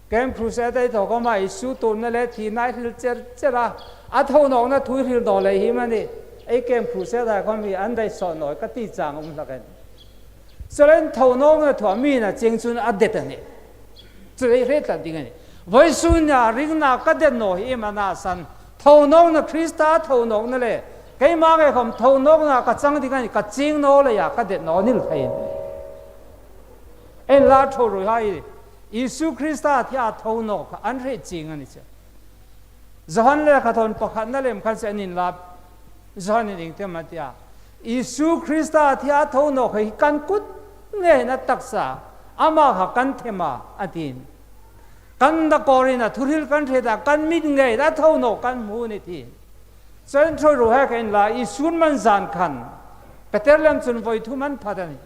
Camp Crusade ei thaw khawma Isu tuorna le thina ei hril cher cher a, a thonawkna thu ei hril naw lei hi am a nih. Ei Camp Crusade-a khawm hi an dai sawt naw ka ti chang um hlak a nih. Chuleiin thonawkna thu a mi na ching chun a det a nih. Chu ei hre tlat ding a nih. Vawisun nia ringna ka det naw hi iem a na san, thonawkna, Krista thonawkna le keima ngei khawm thonawkna ka chang ding a nih, ka ching naw leia ka det naw ni el thei a nih. Ei la tho ruhai, Isu Krista thia thonawk kha an hre ching a ni chu. Johan lekhathawn pakhatna lem khan se an inla, Johan in iengtin am a ti a, Isu Krista thia thonawk hi kan kut ngeiin a taksa, ama kha kan them a, a ti. Kan dakawrin a thuhril kan hriet a, kan mit ngeiin a thonawk kan hmu a nih, ti. Chuleiin tho ruhai, kha inla, Isun man zan khan Peter lem chun voi thum an phat a nih.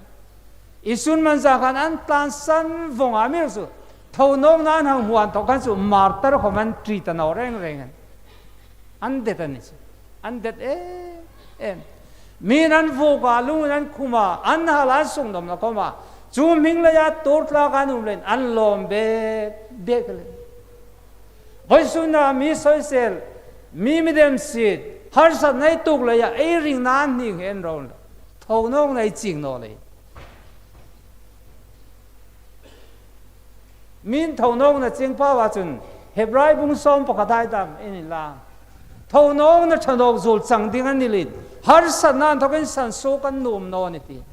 Isun man zan khan an tlansan vawng a, mi ruok chu thonawkna an hang hmu an thaw khan chu martar khawm an ṭi ta naw reng reng a nih. An det a ni chu. An det em em. Mi'n an vuok a, lungin an khum a, an hal a, an suknawmna khawm a, chu hming leia tuor tlak an um leiin an lawm bek bek a nih. Vawisuna mi soisel, mi mi demsiet, harsatna ei tuok leia ei ringna an hni ngei ro, thonawkna ei ching naw lei. Mi'n thonawkna ching pha a chun Hebrai bung sawm pakhat hai dam en inla, thonawkna ṭha nawk zuol chang ding a ni leiin harsatna inthawkin sansuok an nuom naw ni ti.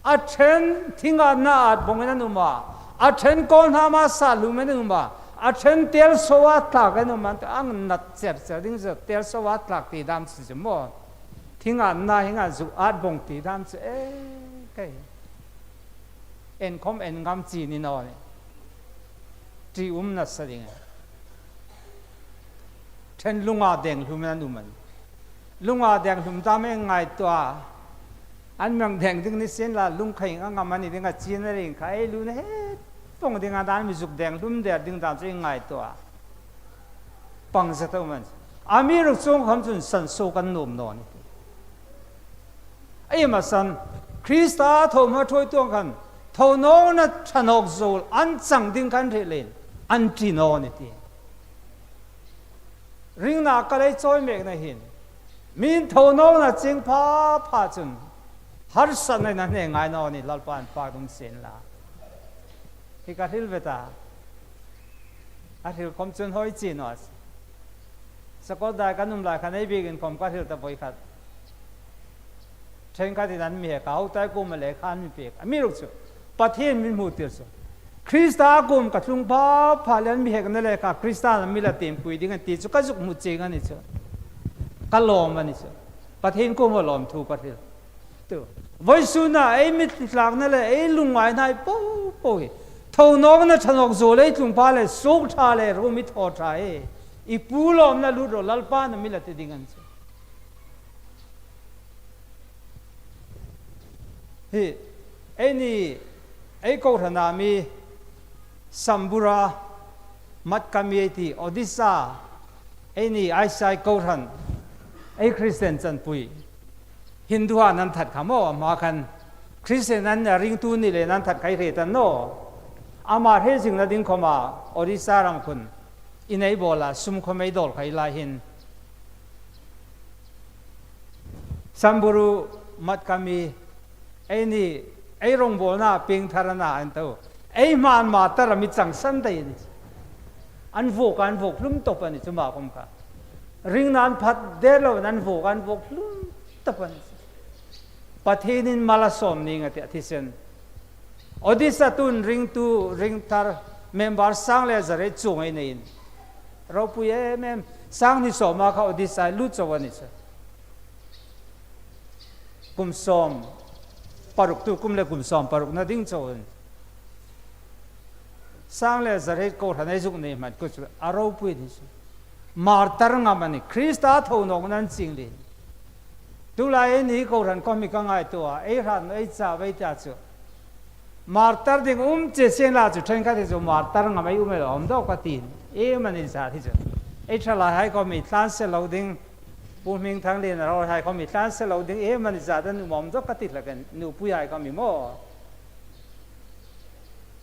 A ṭhen thingatna at bawngin an um a, a ṭhen kawlhnama sat hlumin an um a, a ṭhen telsoa tlakin an um a, an nat cher cher ding chu telsoa tlak ti dam chu chu maw. Thingatna hi nga zu at bawng ti dam chu e, kei. En khawm en ngam chi ni naw ni. Ṭium nasa ding. Ṭhen lunga deng hlumin an um a nih. Lunga deng hlum dam ei ngaituo a. An mang deng ding ni sien la, lung kha ieng ang am a ni ding a, china ring kha ei luna het pawng ding a, dan mi zuk deng hlum der ding dan chu ei ngaituo a. Pang zet a um a nih. Amiruokchu khawm chun sansuok an nuom naw ni. Ei ma san, Krista tho hma ṭhuoitu ang khan thonawkna ṭha nawk zuol an chang ding kan hriet leiin an ṭi naw ni ti. Ringna ka lei chawi mekna hin, mi'n thonawkna ching pha pha chun harsatnain an hne ngai naw ni, Lalpan fak dum sien la. Hi ka hril ve ta. A hril khawm chun hoi chi naw a. Sakawt dai kan um lai khan ei biekin khawm ka hril ta voi khat. Ṭhenkhatin an mi hek a, hotuhai kuoma lekha an mi pek. Amiruokchu Pathien mi hmu tir chu, Krista kuom ka tlung pha pha le an mi hekna lekha Krista'n a mi la tiempui ding a ni ti chu ka zuk hmu chieng a ni chu. Ka lawm a ni chu. Pathien kuoma lawmthu ka hril. Tu, vawisuna ei mit tlakna le ei lungngaina po po hi thonawkna ṭha nawk zuol ei tlung pha le suok ṭha le ru mi thaw ṭha e. I pu lawmna lut ro, Lalpa'n a mi la ti ding a ni chu. Hi, eini, ei kohrana mi Sambura, Matkami ei ti, Odisha, eini I C I kohran, ei Kristien chanpui. Hindu-a nan that kha maw, ama khan Kristien an ringtu ni leiin an that khai hre ta naw. Ama hre zingna ding khawma Odisha ram khun in ei bawl a, sum khawm ei dawl khai lai hin. Samburu Matkami, eini, ei rongbawlna pieng thar a na an tho. Ei hma an ma tar a mi chang san dai a ni. An vuok, an vuok hlum tawp a ni chu ama khawm kha. Ringna an phat der loin an vuok, an vuok hlum tawp a ni. Pathienin mal a sawm ning a ti a thisen. Odisha tuin ringtu, ring thar, member sang le za riet chuong ei neiin. Ropui em em, sang hni sawma kha Odisha lut chau a ni chu. Kum sawm paruk, tu kum le kum sawm parukna ding chau a ni. Sang le za riet kohran ei zuk nei hman kha chu a ropui ni chu. Martar ngam a ni, Krista tho nawkna an ching le. Tulai ei ni kohran khawm hi ka ngaituo a, ei hrat naw, ei chau ei ta chu. Martar ding um che chen la chu, ṭhenkhat hi chu martar ngam ei um el awm dawk ka ti. Iem a ni zat hi chu. Ei ṭhalaihai khawm hi tlan se lo ding, Pu Hmingthanglien a rawlhai khawm hi tlan se lo ding, iem a ni zat an um awm dawk ka ti hlak a nih, nupuihai khawm hi maw.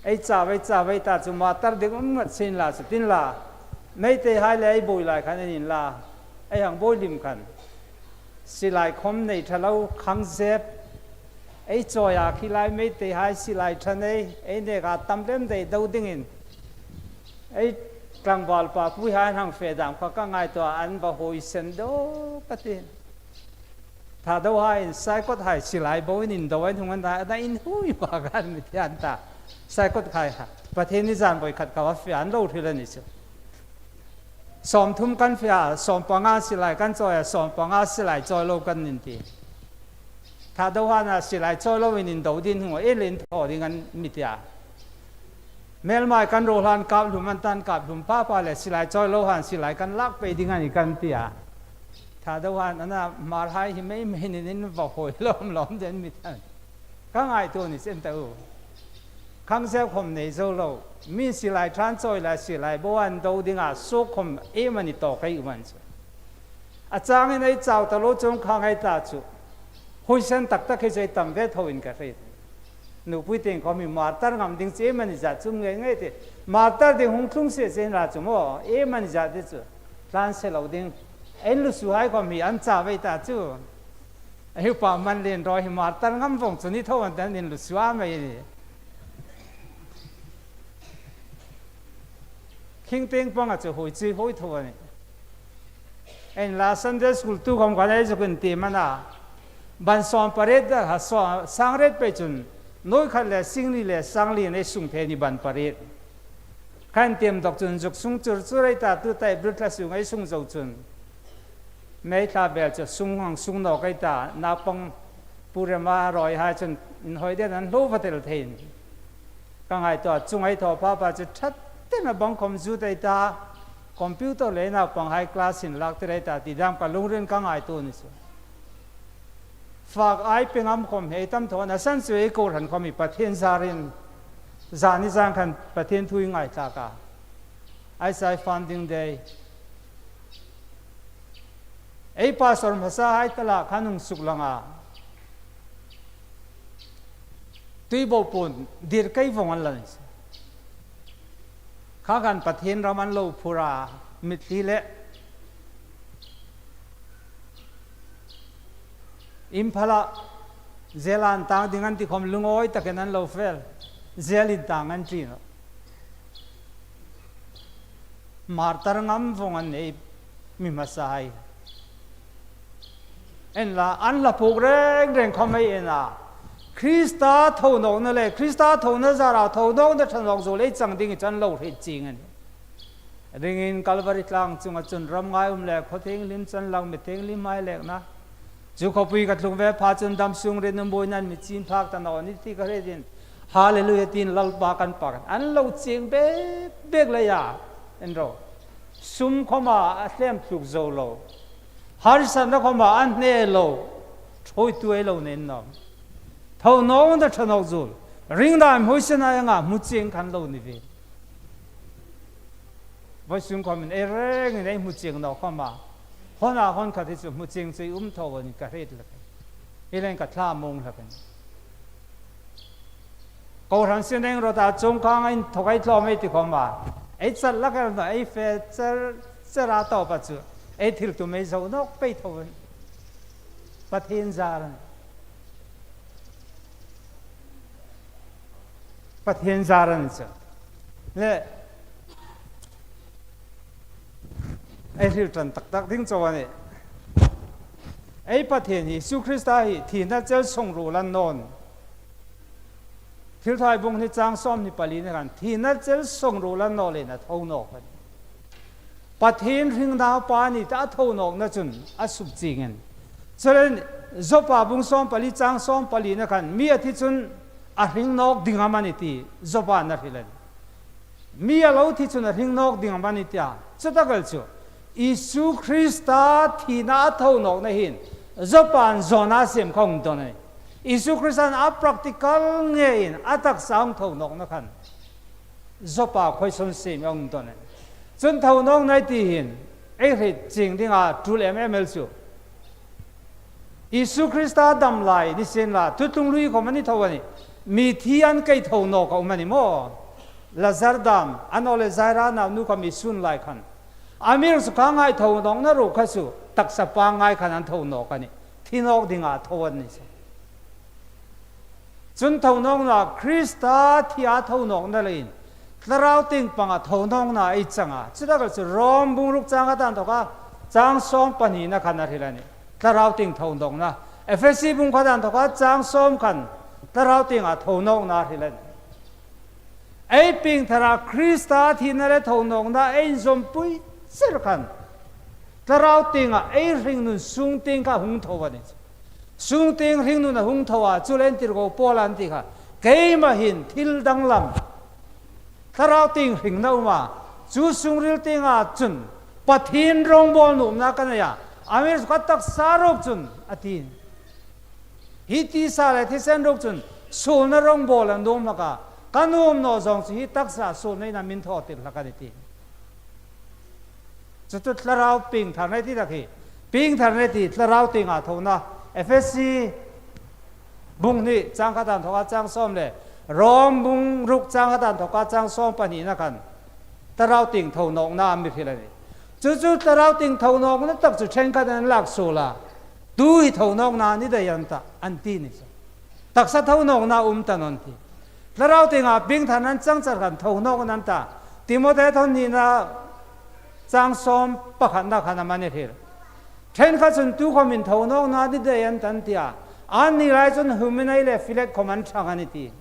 Ei chau, ei chau ei ta chu martar ding um ngat chen la chu tin la. Meiteihai le ei buoi lai khan en inla, ei hang buoi lim khan. Silai khawm nei ṭha lo, khang zep. Ei chawi a khi lai Meiteihai silai ṭha nei, ei neka tam lem dei do dingin. Ei tlangval papuihai hang fe dam kha ka ngaituo a, an va huoisen dawk ka ti. Thadohaiin Saikot hai silai bo in indo an hung an ta, an inhuoi bak an mi thian ta. Saikot hai ha. Pathienni zan buoi khat ka va fe an lo hril a ni chu. Sawmthum kan fe a, sawmpanga silai kan chawi a, sawmpanga silai chawi lo kan nin ti. Thadohaina silai chawi loin indo ding hung a, ei le inthaw ding an mi ti a. Hmelmai kan ruol han kap hlum an tan, kap hlum pha pha le silai chawi lo han silai kan lak pei ding a nih kan ti a. Thadohaina Hmarhai hi mei mei nin in va huoi lawm lawm den mi tan. Ka ngaituo ni chen ta u. Khang zep khawm nei zo lo. Mi silai ṭha an chawi le silai bo an do ding a, suok khawm iem a ni tawk ei um an chu. A changin ei chau ta lo chungkhang ei ta chu. Huoisen tak tak hi chu ei tam ve tho in ka hriet. Nupui tieng khawm hi martar ngam ding chu iem a ni zat chu um ngei ngei ti. Martar ding hung tlung se chen la chu maw, iem a ni zat ti chu. Tlan se lo ding. Ei lusuhai khawm hi an chau ve ta chu. Ei upa Manlien rawi hi martar ngam vawng chu ni tho an tan, inlusu a mei ni. Khing tieng panga chu huoi chu huoi tho a nih. Ei la Sunday school tu khawm kan ei zuk intiem a na. Ban sawm pariet da ha saw, sang riet pei chun, nuoi khat le sing li le sang li nei sung thei ni ban pariet. Kan tiem dawk chun zuk sung chur chur ei ta, tu tai brut la sung ei sung zo chun. Mei thla bel chu sung hang sung nawk ei ta, naupang Pu Rema rawihai chun inhawi den an hlo va tel thei. Ka ngaituo a, chung ei thaw pha pha chu ṭhat ten a bang khawm zut ei ta, computer le naupanghai class inlak tir ei ta ti dam ka lungrilin ka ngaituo ni chu. Fak ei pe ngam khawm hi tam tho a, a san chu ei kohran khawm hi Pathien zarin, zani zan khan Pathien thu ei ngaithlak a. Ei sai funding day. Ei pastor hmasahai ta la khan hung suklang a. Tuibuopuon dir kei vawng an la ni. Kha khan Pathien ram an lo phur a, mitthli le Imphala, zela an tang ding an ti khawm lungawi takin an lo fel. Zel in tang an ṭi nawh. Martar ngam vawng an nei mi hmasahai. En la, an hla phuok reng reng khawm ei en a. Krista tho nawkna le Krista thona zara tho nawkna ṭha nawk zuol ei chang ding hi chu an lo hriet chieng a nih. Ringin Kalvari tlang chunga chun ram ngai um le khaw thienghlim chan lang mi thienghlimhai lekna. Chu khawpui ka tlung ve pha chun dam sung rinum buoinan mi chin phak ta naw ni ti ka hriet in. Hallelujah tiin Lalpa kan pak. An lo chieng bek bek leia. En ro. Sum khawma a hlem tluk zo lo. Harsatna khawma an hne lo. Ṭhuoitu ei lo nei nawm. Tho nawkna ṭha nawk zuol. Ring dam huoisen a anga hmu chieng khan lo ni ve. Vawisun khawmin ei rengin ei hmu chieng naw khawma. Hawna hawn khat hi chu hmu chieng chu ei um tho a nih ka hriet hlak. Hi leng ka thlamuong hlak a nih. Kohran sineng rawta chungkhang inthawk ei tlawm ei ti khawma. Ei chat lak el naw, ei fe cher cher a tawpa chu. Ei thil tum ei zo nawk pei tho a nih. Pathien zar a nih. Pathien zar a nih chu. Le, ei hril ṭan tak tak ding chau a nih. Ei Pathien hi Isu Krista hi thina chel song ruol a ni naw. Thilthaw bung hni chang sawmhni palina khan thina chel song ruol a ni naw leiin a tho nawk a nih. Pathien hring naupa a ni ta a tho nawkna chun a suk chieng a nih. Chuleiin Joppa bung sawmpali chang sawmpalina khan mi a thi chun a hring nawk ding am a ni ti Joppa'n a hril a nih. Mi a lo thi chun a hring nawk ding am a ni tia. Chutak el chu Isu Krista thina a tho nawkna hin Joppa'n zawna siem kha a hung dawn a nih. Isu Krista'n a practical ngeiin a taksa a hung tho nawkna khan Joppa khuoisun siem a hung dawn a nih. Chun tho nawkna ei ti hin ei hriet chieng dinga tul em em el chu Isu Krista dam lai ni sienla, thuthlung lui khawm a ni tho a nih. Mi thi an kei tho nawk a um a ni maw. Lazar dam, a naw leh Jaira naunu kha mi sun lai khan. Amiruokchu kha ngai tho nawkna ruok kha chu taksa pangngai khan an tho nawk a nih. Thi nawk dinga tho an ni chu. Chun tho nawkna, Krista thia tho nawkna leiin thlarau tieng panga tho nawkna ei chang a. Chutak el chu Rom bung ruk chang khat a inthoka chang sawm pahnina khan a hril a nih. Thlarau tieng tho nawkna. Efesi bung khat a inthoka chang sawm khan thlarau tienga tho nawkna a hril a nih. Ei piengthara Krista thina le tho nawkna ei inzawmpui cher khan thlarau tienga ei hringnun sung tieng kha hung tho a nih. Sung tieng hringnun a hung tho a, chuleiin tirko Paula'n a ti kha, keima hin thil danglam thlarau tieng hringna a um a, chu sungril tienga chun Pathien rawngbawl nuomna ka nei a, amiruokchu ka taksa ruok chun a ti. Hi tisa le thisen ruok chun suolna rawngbawl a nuom hlak a, ka nuom naw zawng chu hi taksa suolna ina min thaw tir hlak a nih ti. Chu chu thlarau piengtharna ei ti tak hi. Piengtharna ei ti thlarau tienga thona. Efesi bung hni chang khat a inthoka chang sawm le Rom bung ruk chang khat a inthoka chang sawm pahnina khan thlarau tieng tho nawkna a mi hril a nih. Chu chu thlarau tieng tho nawkna tak chu ṭhenkhat an lak suol a. Tu hi tho nawkna ni dai an ta, an ti ni chu. Taksa tho nawkna um ta naw nih ti. Thlarau tienga piengtharna an chang char khan tho nawkna an ta. Timothe thawn hnina chang sawm pakhatna khan a mi hril. Ṭhenkhat chun tu khawmin tho nawkna ni dai an ta an ti a. Anni lai chun Humenaia le Phileta khawm an ṭhang a nih ti.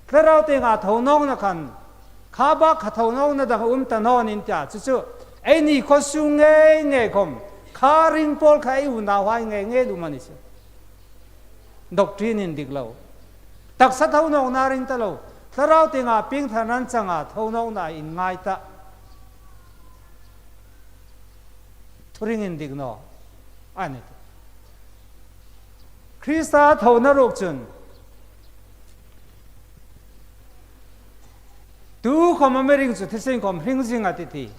Thlarau tienga tho nawkna khan kha bak kha tho nawkna dang um ta naw nih ti a. Chu chu eini khaw sung ngei ngei khawm kha ring pawl kha ei unauhai ngei ngei um a ni chu. Doctrine indik lo. Taksa tho nawkna ring ta lo. Thlarau tienga piengtharna an chang a, tho nawkna inngai ta. Thuring indik naw a ni. Krista thona ruok chun tu khawm a mi ring chu thisen khawm hring zing a tih ti.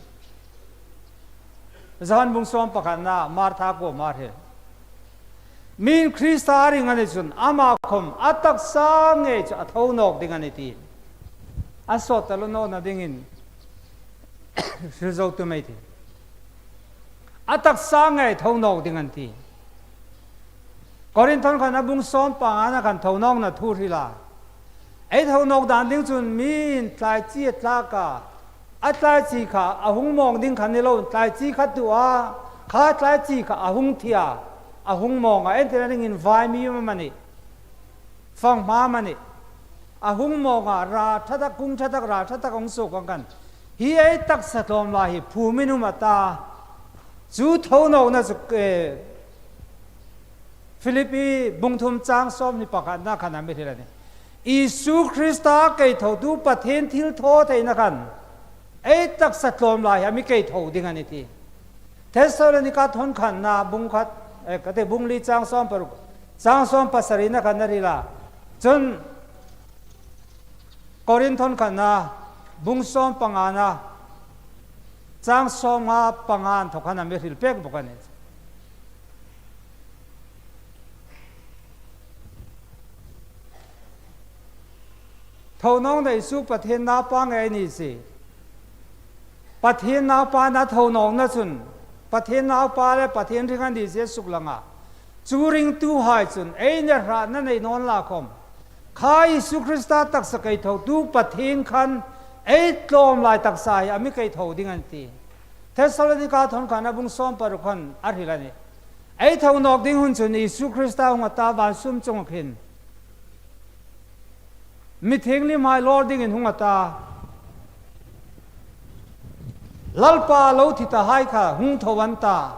Johan bung sawm pakhatna Martha kuoma a hril. Mi'n Krista a ring a ni chun ama khawm a taksa ngei chu a tho nawk ding a nih ti. A sawt taluo nawna dingin hril zo tum ei tih. A taksa ngei tho nawk ding a nih ti. Korinth thawn khatna bung sawm pangana khan tho nawkna thu hril a. Ei tho nawk dan ding chun mi'n tlai chi a tlak a, a tlai chi kha a hung mawng ding kha ni lo, tlai chi kha tu a, kha tlai chi kha a hung thi a, a hung mawng a, entirna dingin vai mi um amanih, fanghma amanih, a hung mawng a, ra ṭha tak, kung ṭha tak, ra ṭha tak a hung suok ang khan. Hi ei taksa tlawm lai hi phumin um a ta. Chu tho nawkna chu, eh, Philippi bung thum chang sawmhni pakhatna khan a mi hril a nih. Isu Krista kei thotu Pathien thilthawtheina khan ei taksa tlawm lai hi a mi kei tho ding a nih ti. Thessalonika thawn khatna bung khat, eh, ka ti bung li chang sawm paruk, chang sawm pasarina khan a hril a. Chun Korinth thawn khatna bung sawm pangana chang sawmnga panga inthawk khan a mi hril pek bawk a nih. Tho nawkna Isu Pathien naupa ngei a ni si. Pathien naupa a tho nawkna chun Pathien naupa le Pathien ring a ni si a suklang a. Chu ringtuhai chun ei nehraina nei naw inla khawm, kha Isu Krista taksa kei thotu Pathien khan ei tlawm lai taksa hi a mi kei tho ding a nih ti. Thessalonika thawn khatna bung sawm paruk khan a hril a nih. Ei tho nawk ding hun chun Isu Krista hung a ta, van sum chunga khin mi thienghlimhai lawr dingin hung a ta. Lalpa lo thi tahai kha hung tho an ta.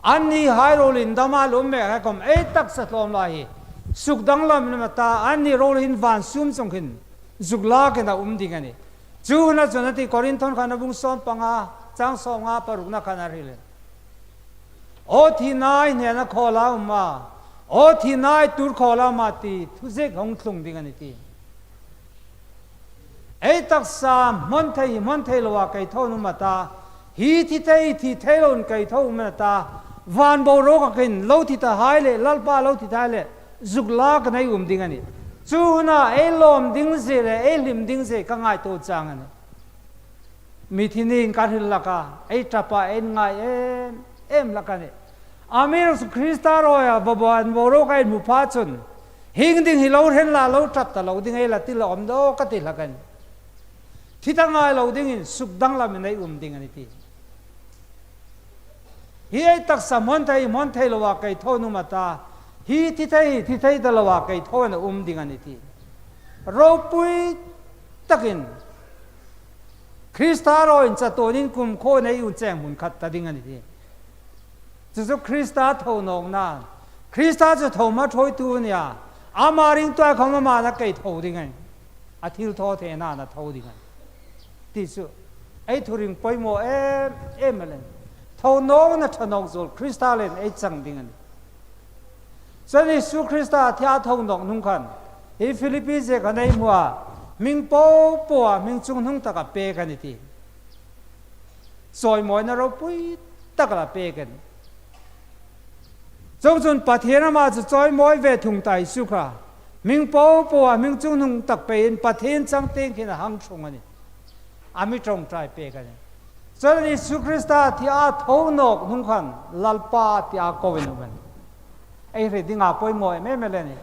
Annihai ruolin dama lo um mek hai khom ei taksa tlawm lai hi sukdanglam a um a ta, anni ruol hin van sum chungah hin zuk lakin a um ding a nih. Chu huna chun a ti, Korinthon khatna bung sawm panga, chang sawmnga parukna khan a hril. Aw thina, i hnena khawla um a, aw thina, i tuor khawla um a ti thu ziek hung tlung ding a nih ti. Ei taksa hmawn thei, hmawn thei loa kei tho an um a ta, hi thi thei, thi thei loin kei tho um a ta, van boruoka khin lo thi tahai le, Lalpa lo thi tahai le, zuk lakin ei um ding a nih. Chu huna ei lawm ding zie le, ei hlim ding zie ka ngaituo chang a nih. Mithi niin ka hril hlak a, ei ṭap a, ei ngai em em hlak a nih. Amiruokchu Krista rawi a, van boruoka ei hmu pha chun, hieng ding hi lo hre inla, lo ṭap ta lo ding ei la ti lawm dawk ka ti hlak a nih. Thi ta ngai lo dingin sukdanglamin ei um ding a nih ti. Hi ei taksa hmawn thei, hmawn thei loa kei tho an um a ta, hi thi thei, thi thei ta loa kei tho an um ding a nih ti. Ropui takin Krista rawiin chatuonin kumkhuoin ei um cheng hmun khat ta ding a nih ti. Chu chu Krista tho nawkna. Krista chu tho hma ṭhuoitu a nih a. Ama ringtuhai khom ama na kei tho ding a nih. A thilthawtheinain a tho ding a nih ti chu ei thuring poimaw em em a leh. Tho nawkna ṭha nawk zuol Krista leh ei chang ding a nih. Chuong Isu Krista thi a tho nawk hnung khan, hi Philippi ziek khan ei hmu a, hming popoa hming chunghnung tak a pêk a nih ti. Chawimawina ropui tak la pêk a nih. Chuongchun Pathien ama chu chawimawi ve thung ta Isu kha, hming popoa hming chunghnung tak pein Pathien chang tieng khin a hang ṭhung a nih. A mi ṭawngṭai pêk a nih. Chuong Isu Krista thi a tho nawk hnung khan Lalpa tia koin um a nih. Ei hriet dinga poimaw em em a leh nih.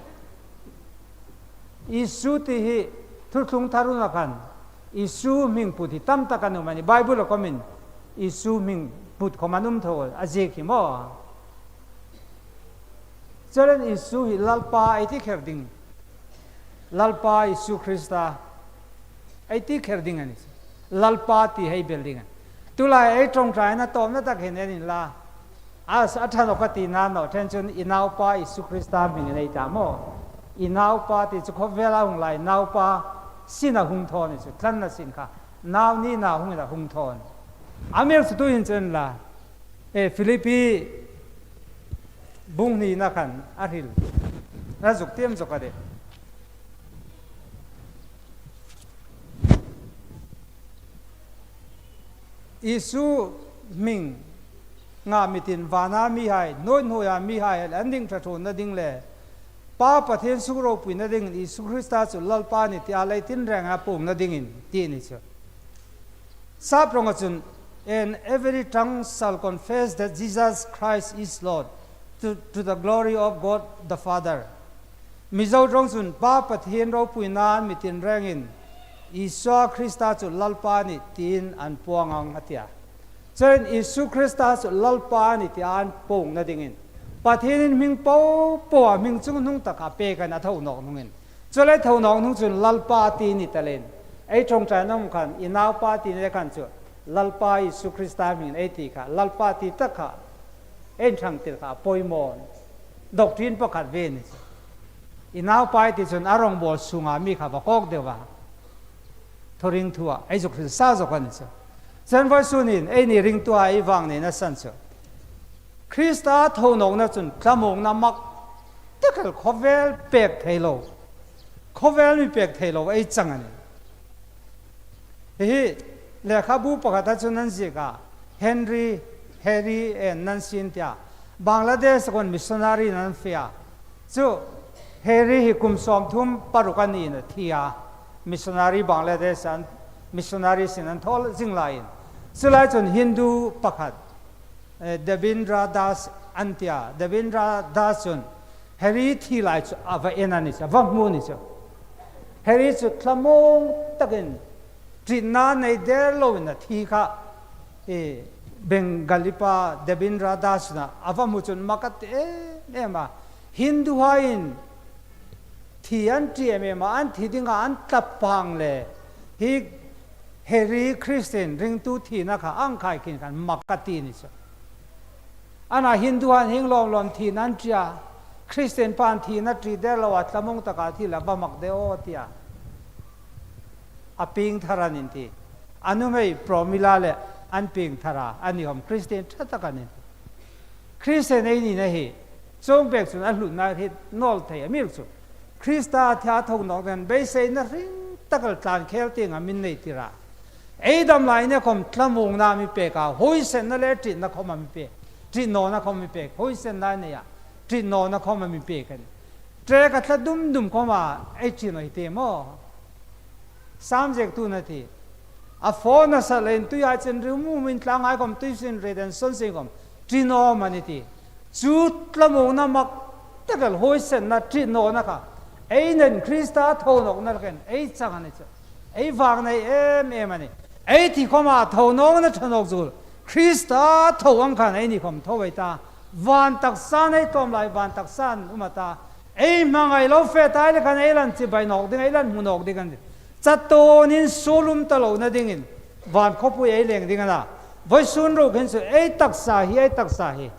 Isu ti hi Thuthlung Tharuna khan Isu hming put hi tam tak an um a nih. Bible-a khomin Isu hming put khom an um tho a, ziek hi maw. Chuong Isu hi Lalpa ei ti kher ding. Lalpa Isu Krista ei ti kher ding a nih. Lalpa ti hei bel ding a nih. Tulai ei ṭawngṭaina tawpna tak hin en inla. A, a ṭha nawk ka tina naw, ṭhen chun i naupa Isu Krista hmingin ei ta maw. I naupa ti chu khawvela hung lai, naupa sina hung thaw a nih chu, tlanna sin kha. Nau nina hungin a hung thaw a nih. Amiruokchu tuhin chu en la. E, Philippi bung hnina khan a hril. A zuk tiem zuk a de. Isu hminga mitin vana mihai, hnuoi hnuoia mihai an ding ṭha ṭhuonna ding le, Pa Pathien sukropuina dingin Isu Krista chu Lalpa a nih tia lei tinrenga puongna dingin ti a ni chu. Sap rawnga chun, "And every tongue shall confess that Jesus Christ is Lord, to, to the glory of God the Father." Mizo ṭawng chun, "Pa Pathien ropuina an mi tinrengin, Isua Krista chu Lalpa a nih," tiin an puong ang a tia. Chuong Isu Krista chu Lalpa a nih tia an puongna dingin, Pathienin hming popoa hming chunghnung tak a pêk a nih a tho nawk hnungin. Chuleiin tho nawk hnung chun Lalpa ti ni ta leiin, ei ṭawngṭaina um khan, i naupa ti ni khan chu, Lalpa Isu Krista hmingin ei ti kha, Lalpa ti tak kha, ei inṭhang tir kha, poimaw. Doctrine pakhat ve ni chu. I naupa ei ti chun a rawngbawl sunga mi kha va kawk deu a. Thuring thua, ei zuk hril sa zuk a ni chu. Chuong vawisun hin, eini ringtuhai vang nina san chu. Krista tho nawkna chun thlamuongna mak tak el khawvel pêk thei lo. Khawvel mi pêk thei lo ei chang a nih. Hi hi lekhabu pakhata chun an ziek a, Henry, Harry and Nancy an tia. Bangladesh-a khun missionary an fe a. Chu Harry hi kum sawmthum paruk a ni a thi a. Missionary Bangladesh-a missionary sin an thaw zing laiin. Chu lai chun Hindu pakhat, eh, Devendra Das an tia. Devendra Das chun Harry thi lai chu a va en a ni chu, a va hmu ni chu. Harry chu thlamuong takin ṭitna nei der loin a thi kha, eh, Bengali pa Devendra Das-in a va hmu chun mak a ti em em a. Hinduhaiin thi an ṭi em em a, an thi dinga an tla pang le hi Hei ri Christian ringtu thina kha ang khai khin khan mak a ti ni chu. Ana Hindu han hing lawm lawm thina an ṭi a, Christian pan thina ṭi der lo a, thlamuong taka thi la va mak de aw tia. A pieng thar an inti. A nuhmei Promila le an pieng thar a, ani khom Christian ṭha tak an inti. Christian ei nina hi, chuong bek chun a hlutna hi nawl thei a mi chu. Krista thia tho nawk dingin beiseina hring tak el tlan khel tieng a min nei tir a. Ei dam lai ni khom thlamuongna mi pek a, huoisenna le ṭitna khom a mi pek. Ṭitnawna khom mi pek. Huoisenna nei a, ṭitnawna khom a mi pek a nih. Ṭek a thla dum dum khom a, ei ṭi naw ei ti maw. Sam ziektu na ti. A phone a sal in tui a chin riu mu min tlang ai khom tui sin ri den son sin khom. Ṭi naw am a ni ti. Chu thlamuongna mak tak el huoisenna ṭitnawna kha. Ei nen Krista tho nawkna khan ei chang a ni chu. Ei vang nei em em a nih. Ei thi khom a tho nawkna ṭha nawk zuol. Krista tho ang khan ei ni khom tho ei ta. Van taksa nei tawm lai van taksa an um a ta. Ei hmangai lo fe ta ei le khan ei lan chibai nawk ding, ei lan hmu nawk ding a nih. Chatuonin suol um ta lo na dingin van khawpui ei leng ding a na. Vawisun ruok hin chu ei taksa hi, ei taksa hi.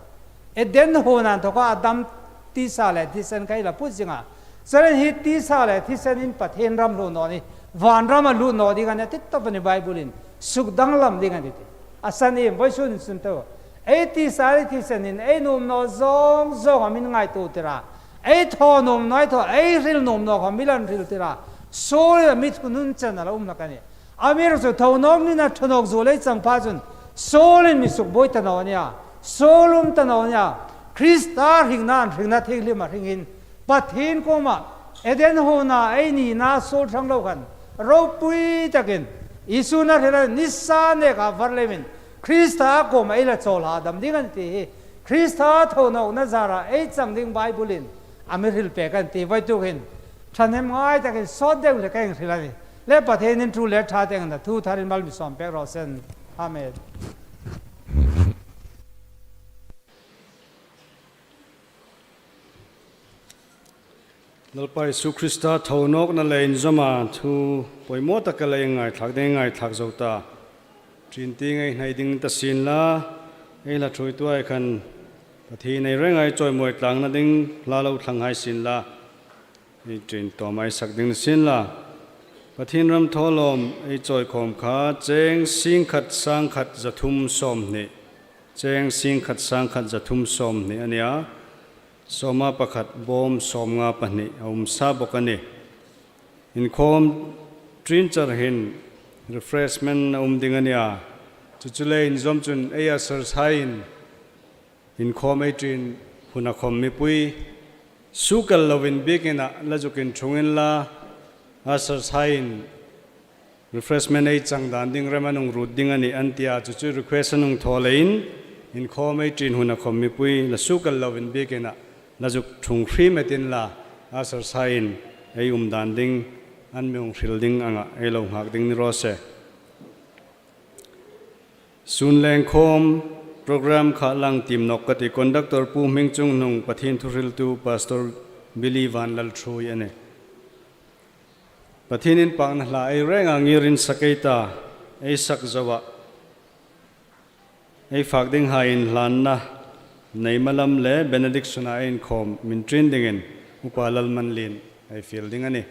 Eden huona inthoka Adam tisa le thisen kha ei la put zing a. Chuleiin hi tisa le thisen in Pathien ram hluo naw ni. Van ram a lut naw ding a nih ti tawp a nih Bible in. Suk danglam ding a nih ti. A san im vawisun sun to. Ei tisa le thisen in ei nuom naw zawng zawng a min ngaituo tir a. Ei thaw nuom naw, ei thaw, ei hril nuom naw kha mi lan hril tir a. Suol a mi thunun chen a la um hlak a nih. Amiruokchu tho nawk nina ṭha nawk zuol ei chang pha chun suolin mi suk buoi ta naw a nih a. Suol um ta naw a nih a. Krista hringna an hringna thienghlim a hringin Pathien kuoma Eden huona ei nina suol ṭhang lo khan ropui takin Isu na hril a nisa neka var lemin Krista kuoma ei la chawl a dam ding a nih ti hi Krista tho nawkna zara ei chang ding Bible in a mi hril pek a nih ti vawituk hin ṭhahnem ngai takin sawt deu le ka hang hril a nih. Le Pathienin thu le ṭha tieng thu tharin mal mi sawm pek raw se. Amen. Lalpa Isu Krista tho nawkna le inzawma thu poimaw tak a lei ngaithlak ding ngaithlak zo ta. Ṭin tieng ei hnai ding ta sien la, ei la ṭhuoitu ai khan Pathien ei renga ei chawimawi tlangna ding hla lo thlang hai sien la. Ei ṭin tawm ei sak ding ni sien la. Pathien ram thawlawm ei chawi khawm kha cheng sing khat sang khat za thum sawm hni. Cheng sing khat sang khat za thum sawm hni a nih a. Sawma pakhat bawm sawmnga pahni a um sa bawk a nih. Inkhawm ṭin char hin refreshment a um ding a nih a. Chu chu le inzawm chun ei ushers haiin inkhawm ei ṭin huna khawm mipui sukal lovin biekin a la zuk inṭhung inla, ushers haiin refreshment ei chang dan ding rem an hung ruot ding a nih an tia, chu chu request an hung thaw leiin inkhawm ei ṭin huna khawm mipui la sukal lovin biekin a la zuk ṭhung hrim et inla, ushers haiin ei um dan ding an mi hung hril ding anga ei lo nghak ding ni raw se. Sun lengkhawm program kha lang tim nawk ka ti, conductor Pu Hmingchunghnung, Pathien thuhriltu Pastor Billy Vanlalthuoi a nih. Pathien inpakna hla ei renga ngir insak ei ta, ei sak zo a, ei fak ding hai inhlanna nei malam le benediction-a ei inkhawm min ṭin dingin Upa Lalmanlien ei fiel ding a nih.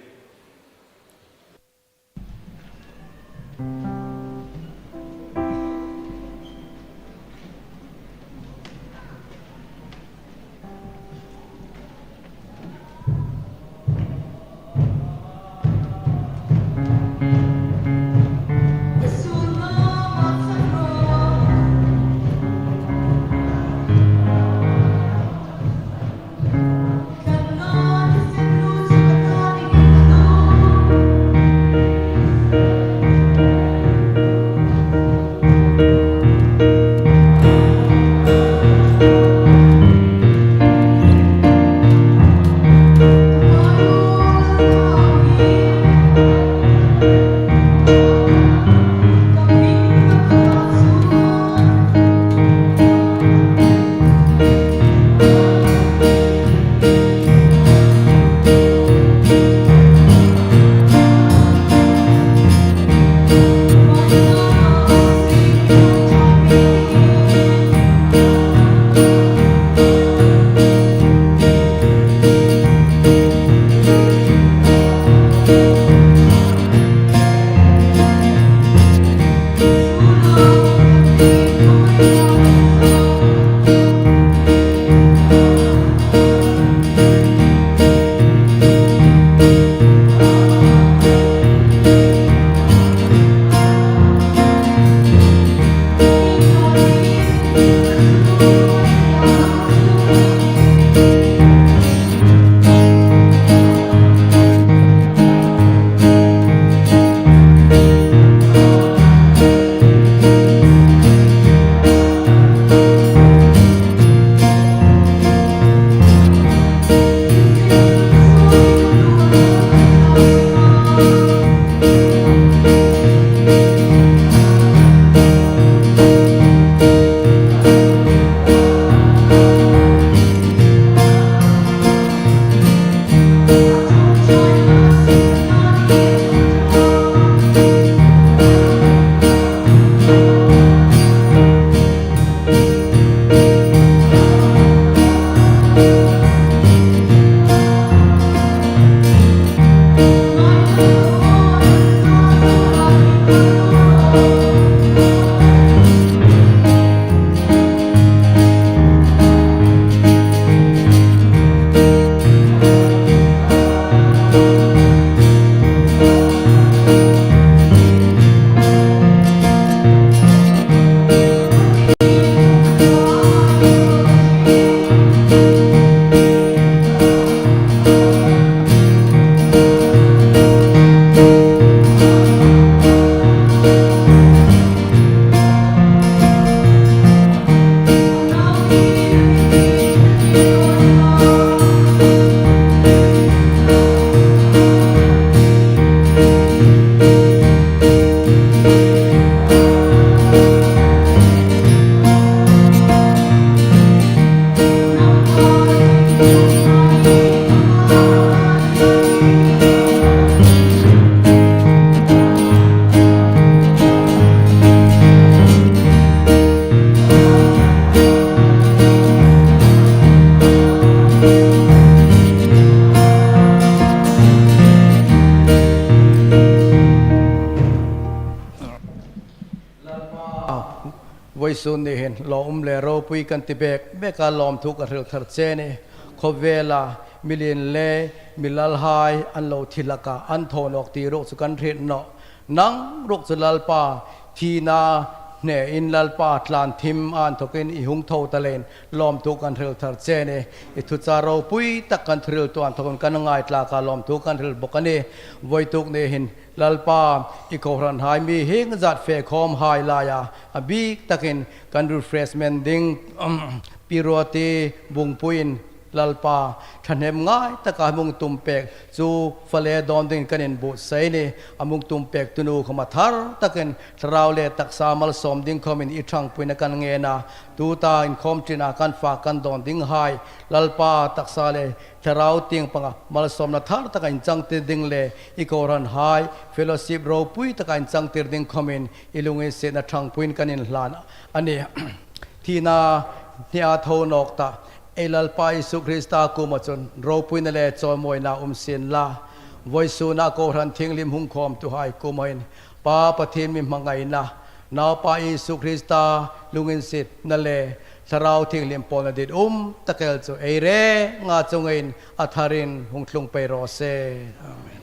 Sun ni hin lawm le ropui kan ti bek bek a, lawmthu kan hril thar che a nih. Khawvela mi lien le mi lalhai an lo thi hlak a, an tho nawk ti ruok chu kan hriet nawh. Nang ruok chu Lalpa thina hnein Lalpa tlan thim a inthawkin i hung tho ta leiin lawmthu kan hril thar che a nih. I thuchah ropui tak kan thuril tu inthawkin kan ngaithlak a, lawmthu kan hril bawk a nih. Vawituk ni hin Lalpa, i kohranhai mi hieng zat fe khawmhai laia a bik takin kan refreshment ding, um, piroti bungpuiin Lalpa, thahnem ngai taka hming tum pek chu fale dawn dingin kan inbuotsai a nih. A hming tum pek tunu khawm a thar takin thlarau le taksa malsawm ding khawmin i ṭhangpuina kan ngen a. Tuta inkhawm ṭina kan fak kan dawn dinghai, Lalpa, taksa le thlarau tieng panga malsawmna thar taka inchangtir ding le i kohranhai fellowship ropui taka inchangtir ding khawmin i lunginsietna ṭhangpuiin kan inhlan a nih. Thina hnia tho nawk ta ei Lalpa Isu Krista kuoma chun ropuina le chawimawina um sien la. Vawisuna kohran thienghlim hung khawmtuhai kuoma hin Pa Pathien mi hmangaina, Naupa Isu Krista lunginsietna le Thlarau Thienghlim pawlna dit um tak el chu ei renga chungah a tharin hung tlung pei raw se. Amen.